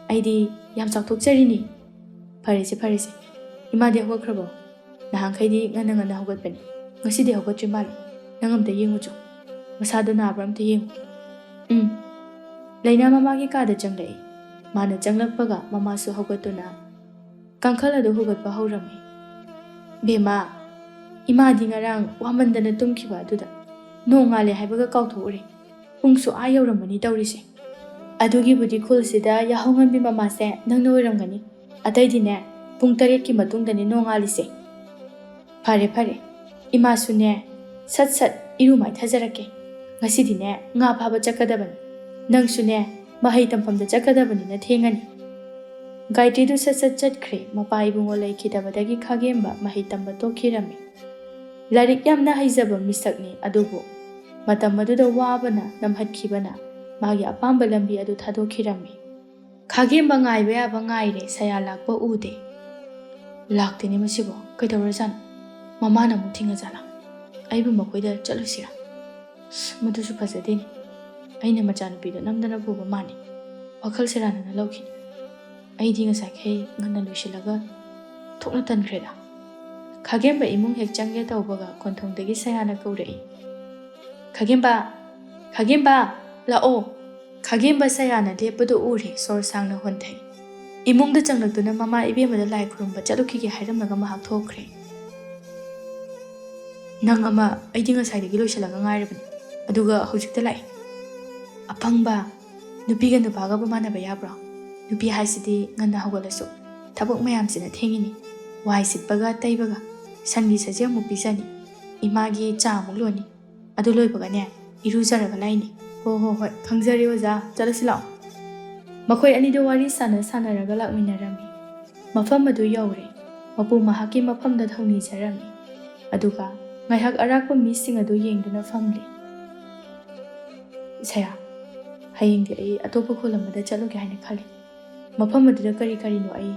ꯑꯩꯗꯤ ꯌꯥꯝ ꯆꯥꯎꯊꯣꯛꯆꯔꯤꯅꯤ꯫" "ꯐꯔꯦꯁꯦ, ꯐꯔꯦꯁꯦ꯫ ꯏꯃꯥꯗꯤ ꯍꯧꯒꯠꯈ꯭ꯔꯕꯣ?" "ꯅꯍꯥꯟꯈꯩꯗꯤ ꯉꯟꯅ ꯉꯟꯅ ꯍꯧꯒꯠꯄꯅꯤ꯫ ꯉꯁꯤꯗꯤ ꯍꯧꯒꯠꯇ꯭ꯔꯤ ꯃꯥꯜꯂꯦ꯫ ꯅꯪ ꯑꯝꯇ ꯌꯦꯡꯉꯨꯆꯣ꯫ ꯃꯁꯥꯗꯣ ꯅꯥꯕ꯭ꯔꯥ ꯑꯝꯇ ꯌꯦꯡꯉꯨ꯫" "ꯎꯝ꯫" ꯂꯩꯅꯥ ꯃꯃꯥꯒꯤ ꯀꯥꯗ ꯆꯪꯂꯛꯏ꯫ ꯃꯥꯅ ꯆꯪꯂꯛꯄꯒ ꯃꯃꯥꯁꯨ ꯍꯧꯒꯠꯇꯨꯅ ꯀꯥꯡꯈꯜ ꯑꯗꯨ ꯍꯨꯒꯠꯄ ꯍꯧꯔꯝꯃꯤ꯫ "ꯕꯦꯝꯃ, ꯏꯃꯥꯗꯤ ꯉꯔꯥꯡ ꯋꯥꯃꯟꯗꯅ ꯇꯨꯝꯈꯤꯕ ꯑꯗꯨꯗ ꯅꯣꯡ ꯉꯥꯜꯂꯦ ꯍꯥꯏꯕꯒ ꯀꯥꯎꯊꯣꯛꯎꯔꯦ꯫ ꯄꯨꯡꯁꯨ ꯑꯥ ꯌꯧꯔꯝꯃꯅꯤ ꯇꯧꯔꯤꯁꯦ꯫ ꯑꯗꯨꯒꯤꯕꯨꯗꯤ ꯈꯨꯜꯁꯤꯗ ꯌꯥꯍꯧ ꯉꯟꯕꯤ ꯃꯃꯥꯁꯦ ꯅꯪꯅ ꯑꯣꯏꯔꯝꯒꯅꯤ꯫ ꯑꯇꯩꯗꯤꯅꯦ, ꯄꯨꯡ ꯇꯔꯦꯠꯀꯤ ꯃꯇꯨꯡꯗꯅꯦ ꯅꯣꯡꯉꯥꯜꯂꯤꯁꯦ꯫ ꯐꯔꯦ ꯐꯔꯦ, ꯏꯃꯥꯁꯨꯅꯦ ꯁꯠ ꯁꯠ ꯏꯔꯨ ꯃꯥꯏꯊꯖꯔꯛꯀꯦ꯫ ꯉꯁꯤꯗꯤꯅꯦ ꯉꯥ ꯐꯥꯕ ꯆꯠꯀꯗꯕꯅꯤ꯫ ꯅꯪꯁꯨꯅꯦ ꯃꯍꯩ ꯇꯝꯐꯝꯗ ꯆꯠꯀꯗꯕꯅꯤꯅ ꯊꯦꯡꯉꯅꯤ꯫ ꯒꯥꯏꯇ꯭ꯔꯤꯗꯨ ꯁꯠ ꯁꯠ ꯆꯠꯈ꯭ꯔꯦ꯫ ꯃꯄꯥ ꯏꯕꯨꯡꯉꯣ ꯂꯩꯈꯤꯗꯕꯗꯒꯤ ꯈꯥꯒꯦꯝꯕ ꯃꯍꯩ ꯇꯝꯕ ꯇꯣꯛꯈꯤꯔꯝꯃꯤ꯫ ꯂꯥꯏꯔꯤꯛ ꯌꯥꯝꯅ ꯍꯩꯖꯕ ꯃꯤꯁꯛꯅꯤ, ꯑꯗꯨꯕꯨ ꯃꯇꯝ ꯑꯗꯨꯗ ꯋꯥꯕꯅ ꯅꯝꯍꯠꯈꯤꯕꯅ ꯃꯥꯒꯤ ꯑꯄꯥꯝꯕ ꯂꯝꯕꯤ ꯑꯗꯨ ꯊꯥꯗꯣꯛꯈꯤꯔꯝꯃꯤ꯫ ꯈꯥꯒꯦꯝꯕ ꯉꯥꯏꯕ ꯌꯥꯕ ꯉꯥꯏꯔꯦ, ꯁꯌꯥ ꯂꯥꯛꯄ ꯎꯗꯦ꯫ ꯂꯥꯛꯇꯦꯅꯦ ꯃꯁꯤꯕꯣ, ꯀꯩꯗꯧꯔꯖꯥꯠꯅꯣ? ꯃꯃꯥꯅ ꯑꯃꯨꯛ ꯊꯤꯡꯉꯖꯥꯠꯂꯥ? ꯑꯩꯕꯨ ꯃꯈꯣꯏꯗ ꯆꯠꯂꯨꯁꯤꯔꯥ? ꯑꯁ, ꯃꯗꯨꯁꯨ ꯐꯖꯗꯦꯅꯦ꯫ ꯑꯩꯅ ꯃꯆꯥꯅꯨꯄꯤꯗꯣ ꯅꯝꯗꯅ ꯄꯨꯕ ꯃꯥꯅꯤ꯫ ꯋꯥꯈꯜ ꯁꯦꯔꯥꯟꯅꯅ ꯂꯧꯈꯤꯅꯤ꯫ ꯑꯩꯗꯤ ꯉꯁꯥꯏꯈꯩ ꯉꯟꯅ ꯂꯣꯏꯁꯤꯜꯂꯒ ꯊꯣꯛꯅ ꯇꯟꯈ꯭ꯔꯦꯗ꯫ ꯈꯥꯒꯦꯝꯕ ꯏꯃꯨꯡ ꯍꯦꯛ ꯆꯪꯒꯦ ꯇꯧꯕꯒ ꯀꯣꯟꯊꯣꯡꯗꯒꯤ ꯁꯌꯥꯅ ꯀꯧꯔꯛꯏ, "ꯈꯥꯒꯦꯝꯕ! ꯈꯥꯒꯦꯝꯕ! ꯂꯥꯛꯑꯣ!" ꯈꯥꯒꯦꯝꯕ ꯁꯌꯥꯅ ꯂꯦꯞꯄꯗꯨ ꯎꯔꯦ, ꯁꯣꯔ ꯁꯥꯡꯅ ꯍꯣꯟꯊꯩ꯫ ꯏꯃꯨꯡꯗ ꯆꯪꯂꯛꯇꯨꯅ ꯃꯃꯥ ꯏꯕꯦꯝꯃꯗ ꯂꯥꯏ ꯈꯨꯔꯨꯝꯕ ꯆꯠꯂꯨꯈꯤꯒꯦ ꯍꯥꯏꯔꯝꯂꯒ ꯃꯍꯥꯛ ꯊꯣꯛꯈ꯭ꯔꯦ꯫ "ꯅꯪ ꯑꯃ, ꯑꯩꯗꯤ ꯉꯁꯥꯏꯗꯒꯤ ꯂꯣꯏꯁꯤꯜꯂꯒ ꯉꯥꯏꯔꯕꯅꯤ, ꯑꯗꯨꯒ ꯍꯧꯖꯤꯛꯇ ꯂꯥꯛꯑꯦ꯫ ꯑꯄꯪꯕ, ꯅꯨꯄꯤꯒ ꯅꯨꯄꯥꯒꯕꯨ ꯃꯥꯟꯅꯕ ꯌꯥꯕ꯭ꯔꯣ? ꯅꯨꯄꯤ ꯍꯥꯏꯁꯤꯗꯤ ꯉꯟꯅ ꯍꯧꯒꯠꯂꯁꯨ ꯊꯕꯛ ꯃꯌꯥꯝꯁꯤꯅ ꯊꯦꯡꯉꯤꯅꯤ꯫ ꯋꯥꯏ ꯁꯤꯠꯄꯒ ꯇꯩꯕꯒ, ꯁꯟꯒꯤ ꯁꯖꯤ ꯑꯃꯨꯛ ꯄꯤꯖꯅꯤ, ꯏꯃꯥꯒꯤ ꯆꯥ ꯑꯃꯨꯛ ꯂꯣꯟꯅꯤ, ꯑꯗꯨ ꯂꯣꯏꯕꯒꯅꯦ ꯏꯔꯨꯖꯔꯒ ꯂꯥꯛꯏꯅꯤ꯫" "ꯍꯣ ꯍꯣ ꯍꯣꯏ, ꯈꯪꯖꯔꯦ ꯑꯣꯖꯥ, ꯆꯠꯂꯁꯤ ꯂꯥꯛꯑꯣ꯫" ꯃꯈꯣꯏ ꯑꯅꯤꯗꯨ ꯋꯥꯔꯤ ꯁꯥꯟꯅ ꯁꯥꯟꯅꯔꯒ ꯂꯥꯛꯃꯤꯟꯅꯔꯝꯃꯤ꯫ ꯃꯐꯝ ꯑꯗꯨ ꯌꯧꯔꯦ꯫ ꯃꯄꯨ ꯃꯍꯥꯛꯀꯤ ꯃꯐꯝꯗ ꯊꯧꯅꯤꯖꯔꯝꯃꯤ꯫ ꯑꯗꯨꯒ ꯉꯥꯏꯍꯥꯛ ꯑꯔꯥꯛꯄ ꯃꯤꯁꯤꯡ ꯑꯗꯨ ꯌꯦꯡꯗꯨꯅ ꯐꯝꯂꯤ꯫ "ꯁꯌꯥ, ꯍꯌꯦꯡꯗꯤ ꯑꯩ ꯑꯇꯣꯞꯄ ꯈꯨꯜ ꯑꯃꯗ ꯆꯠꯂꯨꯒꯦ ꯍꯥꯏꯅ ꯈꯜꯂꯤ꯫ ꯃꯐꯝ ꯑꯗꯨꯗ ꯀꯔꯤ ꯀꯔꯤꯅꯣ ꯑꯩ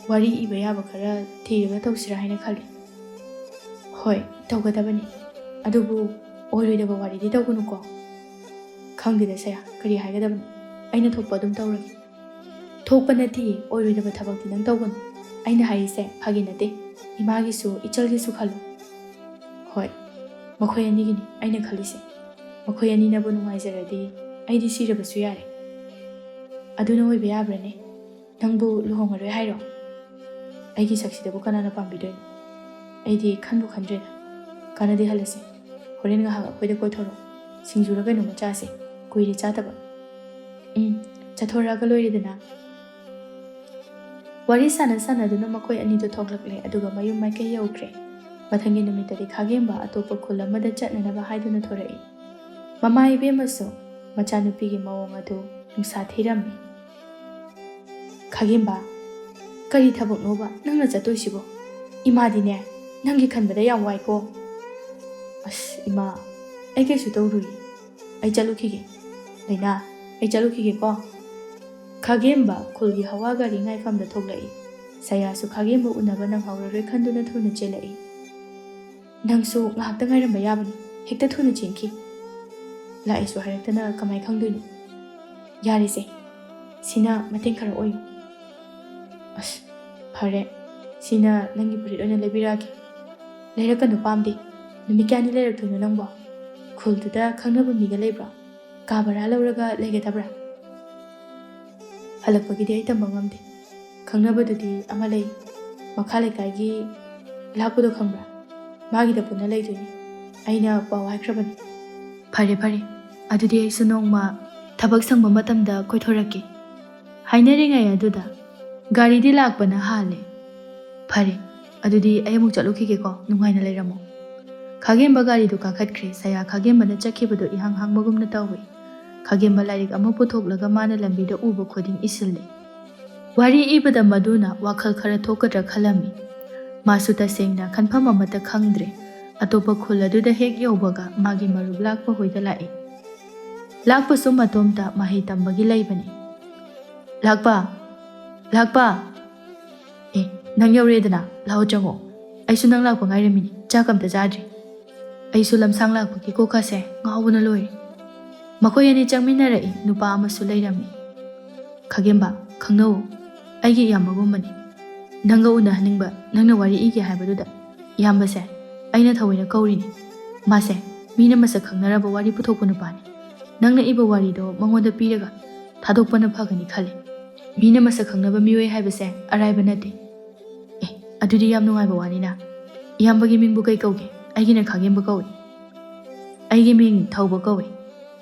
ꯋꯥꯔꯤ ꯏꯕ ꯌꯥꯕ ꯈꯔ ꯊꯤꯔꯒ ꯇꯧꯁꯤꯔꯥ ꯍꯥꯏꯅ ꯈꯜꯂꯤ꯫" "ꯍꯣꯏ, ꯇꯧꯒꯗꯕꯅꯤ꯫ ꯑꯗꯨꯕꯨ ꯑꯣꯏꯔꯣꯏꯗꯕ ꯋꯥꯔꯤꯗꯤ ꯇꯧꯒꯅꯨꯀꯣ꯫" "ꯈꯪꯗꯦꯗ ꯁꯌꯥ, ꯀꯔꯤ ꯍꯥꯏꯒꯗꯕꯅꯣ? ꯑꯩꯅ ꯊꯣꯛꯄ ꯑꯗꯨꯝ ꯇꯧꯔꯒꯦ꯫" "ꯊꯣꯛꯄ ꯅꯠꯇꯦ, ꯑꯣꯏꯔꯣꯏꯗꯕ ꯊꯕꯛꯇꯤ ꯅꯪ ꯇꯧꯒꯅꯨ꯫ ꯑꯩꯅ ꯍꯥꯏꯔꯤꯁꯦ ꯐꯥꯒꯤ ꯅꯠꯇꯦ꯫ ꯏꯃꯥꯒꯤꯁꯨ ꯏꯆꯜꯒꯤꯁꯨ ꯈꯜꯂꯨ꯫" "ꯍꯣꯏ, ꯃꯈꯣꯏ ꯑꯅꯤꯒꯤꯅꯤ ꯑꯩꯅ ꯈꯜꯂꯤꯁꯦ꯫ ꯃꯈꯣꯏ ꯑꯅꯤꯅꯕꯨ ꯅꯨꯡꯉꯥꯏꯖꯔꯗꯤ ꯑꯩꯗꯤ ꯁꯤꯔꯕꯁꯨ ꯌꯥꯔꯦ꯫" "ꯑꯗꯨꯅ ꯑꯣꯏꯕ ꯌꯥꯕ꯭ꯔꯅꯦ? ꯅꯪꯕꯨ ꯂꯨꯍꯣꯡꯉꯔꯣꯏ ꯍꯥꯏꯔꯣ? ꯑꯩꯒꯤ ꯁꯛꯁꯤꯗꯕꯨ ꯀꯅꯥꯅ ꯄꯥꯝꯕꯤꯗꯣꯏꯅꯣ? ꯑꯩꯗꯤ ꯈꯟꯕꯨ ꯈꯟꯗ꯭ꯔꯦꯗ꯫" ꯀꯥꯟꯅꯗꯦ, ꯍꯜꯂꯁꯦ꯫ ꯍꯣꯔꯦꯟ ꯉꯥꯏꯍꯥꯛ ꯑꯩꯈꯣꯏꯗ ꯀꯣꯏꯊꯣꯔꯛꯑꯣ꯫ ꯁꯤꯡꯖꯨꯔ ꯀꯩꯅꯣꯝꯃ ꯆꯥꯁꯦ꯫ ꯀꯨꯏꯔꯦ ꯆꯥꯗꯕ꯫ ꯎꯝ, ꯆꯠꯊꯣꯔꯛꯑꯒ ꯂꯣꯏꯔꯦꯗꯅ꯫ ꯋꯥꯔꯤ ꯁꯥꯟꯅ ꯁꯥꯟꯅꯗꯨꯅ ꯃꯈꯣꯏ ꯑꯅꯤꯗꯨ ꯊꯣꯛꯂꯛꯂꯦ, ꯑꯗꯨꯒ ꯃꯌꯨꯝ ꯃꯥꯏꯀꯩ ꯌꯧꯈ꯭ꯔꯦ꯫ ꯃꯊꯪꯒꯤ ꯅꯨꯃꯤꯠꯇꯗꯤ ꯈꯥꯒꯦꯝꯕ ꯑꯇꯣꯞꯄ ꯈꯨꯜ ꯑꯃꯗ ꯆꯠꯅꯅꯕ ꯍꯥꯏꯗꯨꯅ ꯊꯣꯔꯛꯏ꯫ ꯃꯃꯥ ꯏꯕꯦꯝꯃꯁꯨ ꯃꯆꯥꯅꯨꯄꯤꯒꯤ ꯃꯑꯣꯡ ꯑꯗꯨ ꯅꯨꯡꯁꯥ ꯊꯤꯔꯝꯃꯤ꯫ "ꯈꯥꯒꯦꯝꯕ, ꯀꯔꯤ ꯊꯕꯛꯅꯣꯕ ꯅꯪꯅ ꯆꯠꯇꯣꯏꯁꯤꯕꯣ? ꯏꯃꯥꯗꯤꯅꯦ, ꯅꯪꯒꯤ ꯈꯟꯕꯗ ꯌꯥꯝ ꯋꯥꯏꯀꯣ꯫" "ꯑꯁ ꯏꯃꯥ, ꯑꯩ ꯀꯩꯁꯨ ꯇꯧꯔꯨꯏ꯫ ꯑꯩ ꯆꯠꯂꯨꯈꯤꯒꯦ꯫ ꯂꯩꯅꯥ, ꯑꯩ ꯆꯠꯂꯨꯈꯤꯒꯦꯀꯣ꯫" ꯈꯥꯒꯦꯝꯕ ꯈꯨꯜꯒꯤ ꯍꯋꯥ ꯒꯥꯔꯤ ꯉꯥꯏꯐꯝꯗ ꯊꯣꯛꯂꯛꯏ꯫ ꯁꯌꯥꯁꯨ ꯈꯥꯒꯦꯝꯕ ꯎꯅꯕ ꯅꯪꯍꯧꯔꯔꯣꯏ ꯈꯟꯗꯨꯅ ꯊꯨꯅ ꯆꯦꯜꯂꯛꯏ꯫ "ꯅꯪꯁꯨ ꯉꯥꯏꯍꯥꯛꯇ ꯉꯥꯏꯔꯝꯕ ꯌꯥꯕꯅꯤ, ꯍꯦꯛꯇ ꯊꯨꯅ ꯆꯦꯟꯈꯤ꯫ ꯂꯥꯛꯑꯦꯁꯨ ꯍꯥꯏꯔꯛꯇꯅ ꯀꯃꯥꯏ ꯈꯪꯗꯣꯏꯅꯣ? ꯌꯥꯔꯦꯁꯦ, ꯁꯤꯅ ꯃꯇꯦꯡ ꯈꯔ ꯑꯣꯏꯌꯨ꯫" "ꯑꯁ, ꯐꯔꯦ, ꯁꯤꯅ ꯅꯪꯒꯤ ꯐꯨꯔꯤꯠ ꯑꯣꯏꯅ ꯂꯩꯕꯤꯔꯛꯑꯒꯦ꯫" "ꯂꯩꯔꯛꯀꯅꯨ ꯄꯥꯝꯗꯦ꯫ ꯅꯨꯃꯤꯠ ꯀꯌꯥꯅꯤ ꯂꯩꯔꯛꯇꯣꯏꯅꯣ ꯅꯪꯕꯣ? ꯈꯨꯜꯗꯨꯗ ꯈꯪꯅꯕ ꯃꯤꯒ ꯂꯩꯕ꯭ꯔꯣ? ꯀꯥ ꯚꯔꯥ ꯂꯧꯔꯒ ꯂꯩꯒꯗꯕ꯭ꯔꯥ?" "ꯍꯜꯂꯛꯄꯒꯤꯗꯤ ꯑꯩ ꯇꯝꯕ ꯉꯝꯗꯦ꯫ ꯈꯪꯅꯕꯗꯨꯗꯤ ꯑꯃ ꯂꯩ, ꯃꯈꯥ ꯂꯩꯀꯥꯏꯒꯤ ꯂꯥꯛꯄꯗꯣ ꯈꯪꯕ꯭ꯔꯥ? ꯃꯥꯒꯤꯗ ꯄꯨꯟꯅ ꯂꯩꯗꯣꯏꯅꯤ꯫ ꯑꯩꯅ ꯄꯥꯎ ꯍꯥꯏꯈ꯭ꯔꯕꯅꯤ꯫" "ꯐꯔꯦ ꯐꯔꯦ, ꯑꯗꯨꯗꯤ ꯑꯩꯁꯨ ꯅꯣꯡꯃ ꯊꯕꯛ ꯁꯪꯕ ꯃꯇꯝꯗ ꯀꯣꯏꯊꯣꯔꯛꯀꯦ꯫" ꯍꯥꯏꯅꯔꯤꯉꯩ ꯑꯗꯨꯗ ꯒꯥꯔꯤꯗꯤ ꯂꯥꯛꯄꯅ ꯍꯥꯜꯂꯦ꯫ "ꯐꯔꯦ, ꯑꯗꯨꯗꯤ ꯑꯩ ꯑꯃꯨꯛ ꯆꯠꯂꯨꯈꯤꯒꯦꯀꯣ, ꯅꯨꯡꯉꯥꯏꯅ ꯂꯩꯔꯝꯃꯣ꯫" ꯈꯥꯒꯦꯝꯕ ꯒꯥꯔꯤꯗꯨ ꯀꯥꯈꯠꯈ꯭ꯔꯦ꯫ ꯁꯌꯥ ꯈꯥꯒꯦꯝꯕꯅ ꯆꯠꯈꯤꯕꯗꯨ ꯏꯍꯥꯡ ꯍꯥꯡꯕꯒꯨꯝꯅ ꯇꯧꯏ꯫ ꯈꯥꯒꯦꯝꯕ ꯂꯥꯏꯔꯤꯛ ꯑꯃ ꯄꯨꯊꯣꯛꯂꯒ ꯃꯥꯅ ꯂꯝꯕꯤꯗ ꯎꯕ ꯈꯨꯗꯤꯡ ꯏꯁꯤꯜꯂꯦ꯫ ꯋꯥꯔꯤ ꯏꯕꯗ ꯃꯗꯨꯅ ꯋꯥꯈꯜ ꯈꯔ ꯊꯣꯛꯀꯗ꯭ꯔꯥ ꯈꯜꯂꯝꯃꯤ꯫ ꯃꯥꯁꯨ ꯇꯁꯦꯡꯅ ꯈꯟꯐꯝ ꯑꯃꯠꯇ ꯈꯪꯗ꯭ꯔꯦ꯫ ꯑꯇꯣꯞꯄ ꯈꯨꯜ ꯑꯗꯨꯗ ꯍꯦꯛ ꯌꯧꯕꯒ ꯃꯥꯒꯤ ꯃꯔꯨꯞ ꯂꯥꯛꯄ ꯍꯣꯏꯗ ꯂꯥꯛꯏ꯫ ꯂꯥꯛꯄꯁꯨ ꯃꯇꯣꯝꯇ ꯃꯍꯩ ꯇꯝꯕꯒꯤ ꯂꯩꯕꯅꯤ꯫ "ꯂꯥꯛꯄ! ꯂꯥꯛꯄ!" "ꯑꯦ, ꯅꯪ ꯌꯧꯔꯦꯗꯅ, ꯂꯥꯛꯑꯣ ꯆꯪꯉꯣ꯫ ꯑꯩꯁꯨ ꯅꯪ ꯂꯥꯛꯄ ꯉꯥꯏꯔꯝꯃꯤꯅꯤ, ꯆꯥꯛ ꯑꯝꯇ ꯆꯥꯗ꯭ꯔꯤ꯫" ꯑꯩꯁꯨ ꯂꯝꯁꯥꯡ ꯂꯥꯛꯄꯒꯤ ꯀꯣꯛꯀꯁꯦ ꯉꯥꯎꯕꯅ ꯂꯣꯏꯔꯦ꯫ ꯃꯈꯣꯏ ꯑꯅꯤ ꯆꯪꯃꯤꯟꯅꯔꯛꯏ, ꯅꯨꯄꯥ ꯑꯃꯁꯨ ꯂꯩꯔꯝꯃꯤ꯫ "ꯈꯥꯒꯦꯝꯕ, ꯈꯪꯅꯧ, ꯑꯩꯒꯤ ꯏꯌꯥꯝꯕꯒꯨꯝꯕꯅꯤ꯫ ꯅꯪꯒ ꯎꯅꯍꯟꯅꯤꯡꯕ, ꯅꯪꯅ ꯋꯥꯔꯤ ꯏꯒꯦ ꯍꯥꯏꯕꯗꯨꯗ꯫ ꯏꯌꯥꯝꯕꯁꯦ ꯑꯩꯅ ꯊꯑꯣꯏꯅ ꯀꯧꯔꯤꯅꯤ꯫ ꯃꯥꯁꯦ ꯃꯤꯅ ꯃꯁꯛ ꯈꯪꯅꯔꯕ ꯋꯥꯔꯤ ꯄꯨꯊꯣꯛꯄ ꯅꯨꯄꯥꯅꯤ꯫ ꯅꯪꯅ ꯏꯕ ꯋꯥꯔꯤꯗꯣ ꯃꯉꯣꯟꯗ ꯄꯤꯔꯒ ꯊꯥꯗꯣꯛꯄꯅ ꯐꯒꯅꯤ ꯈꯜꯂꯤ꯫ ꯃꯤꯅ ꯃꯁꯛ ꯈꯪꯅꯕ ꯃꯤꯑꯣꯏ ꯍꯥꯏꯕꯁꯦ ꯑꯔꯥꯏꯕ ꯅꯠꯇꯦ꯫" "ꯑꯦ, ꯑꯗꯨꯗꯤ ꯌꯥꯝ ꯅꯨꯡꯉꯥꯏꯕ ꯋꯥꯅꯤꯅ꯫ ꯏꯌꯥꯝꯕꯒꯤ ꯃꯤꯡꯕꯨ ꯀꯩ ꯀꯧꯒꯦ?" ꯑꯩꯒꯤꯅ ꯈꯥꯒꯦꯝꯕ ꯀꯧꯏ꯫ ꯑꯩꯒꯤ ꯃꯤꯡ ꯊꯧꯕ ꯀꯧꯏ꯫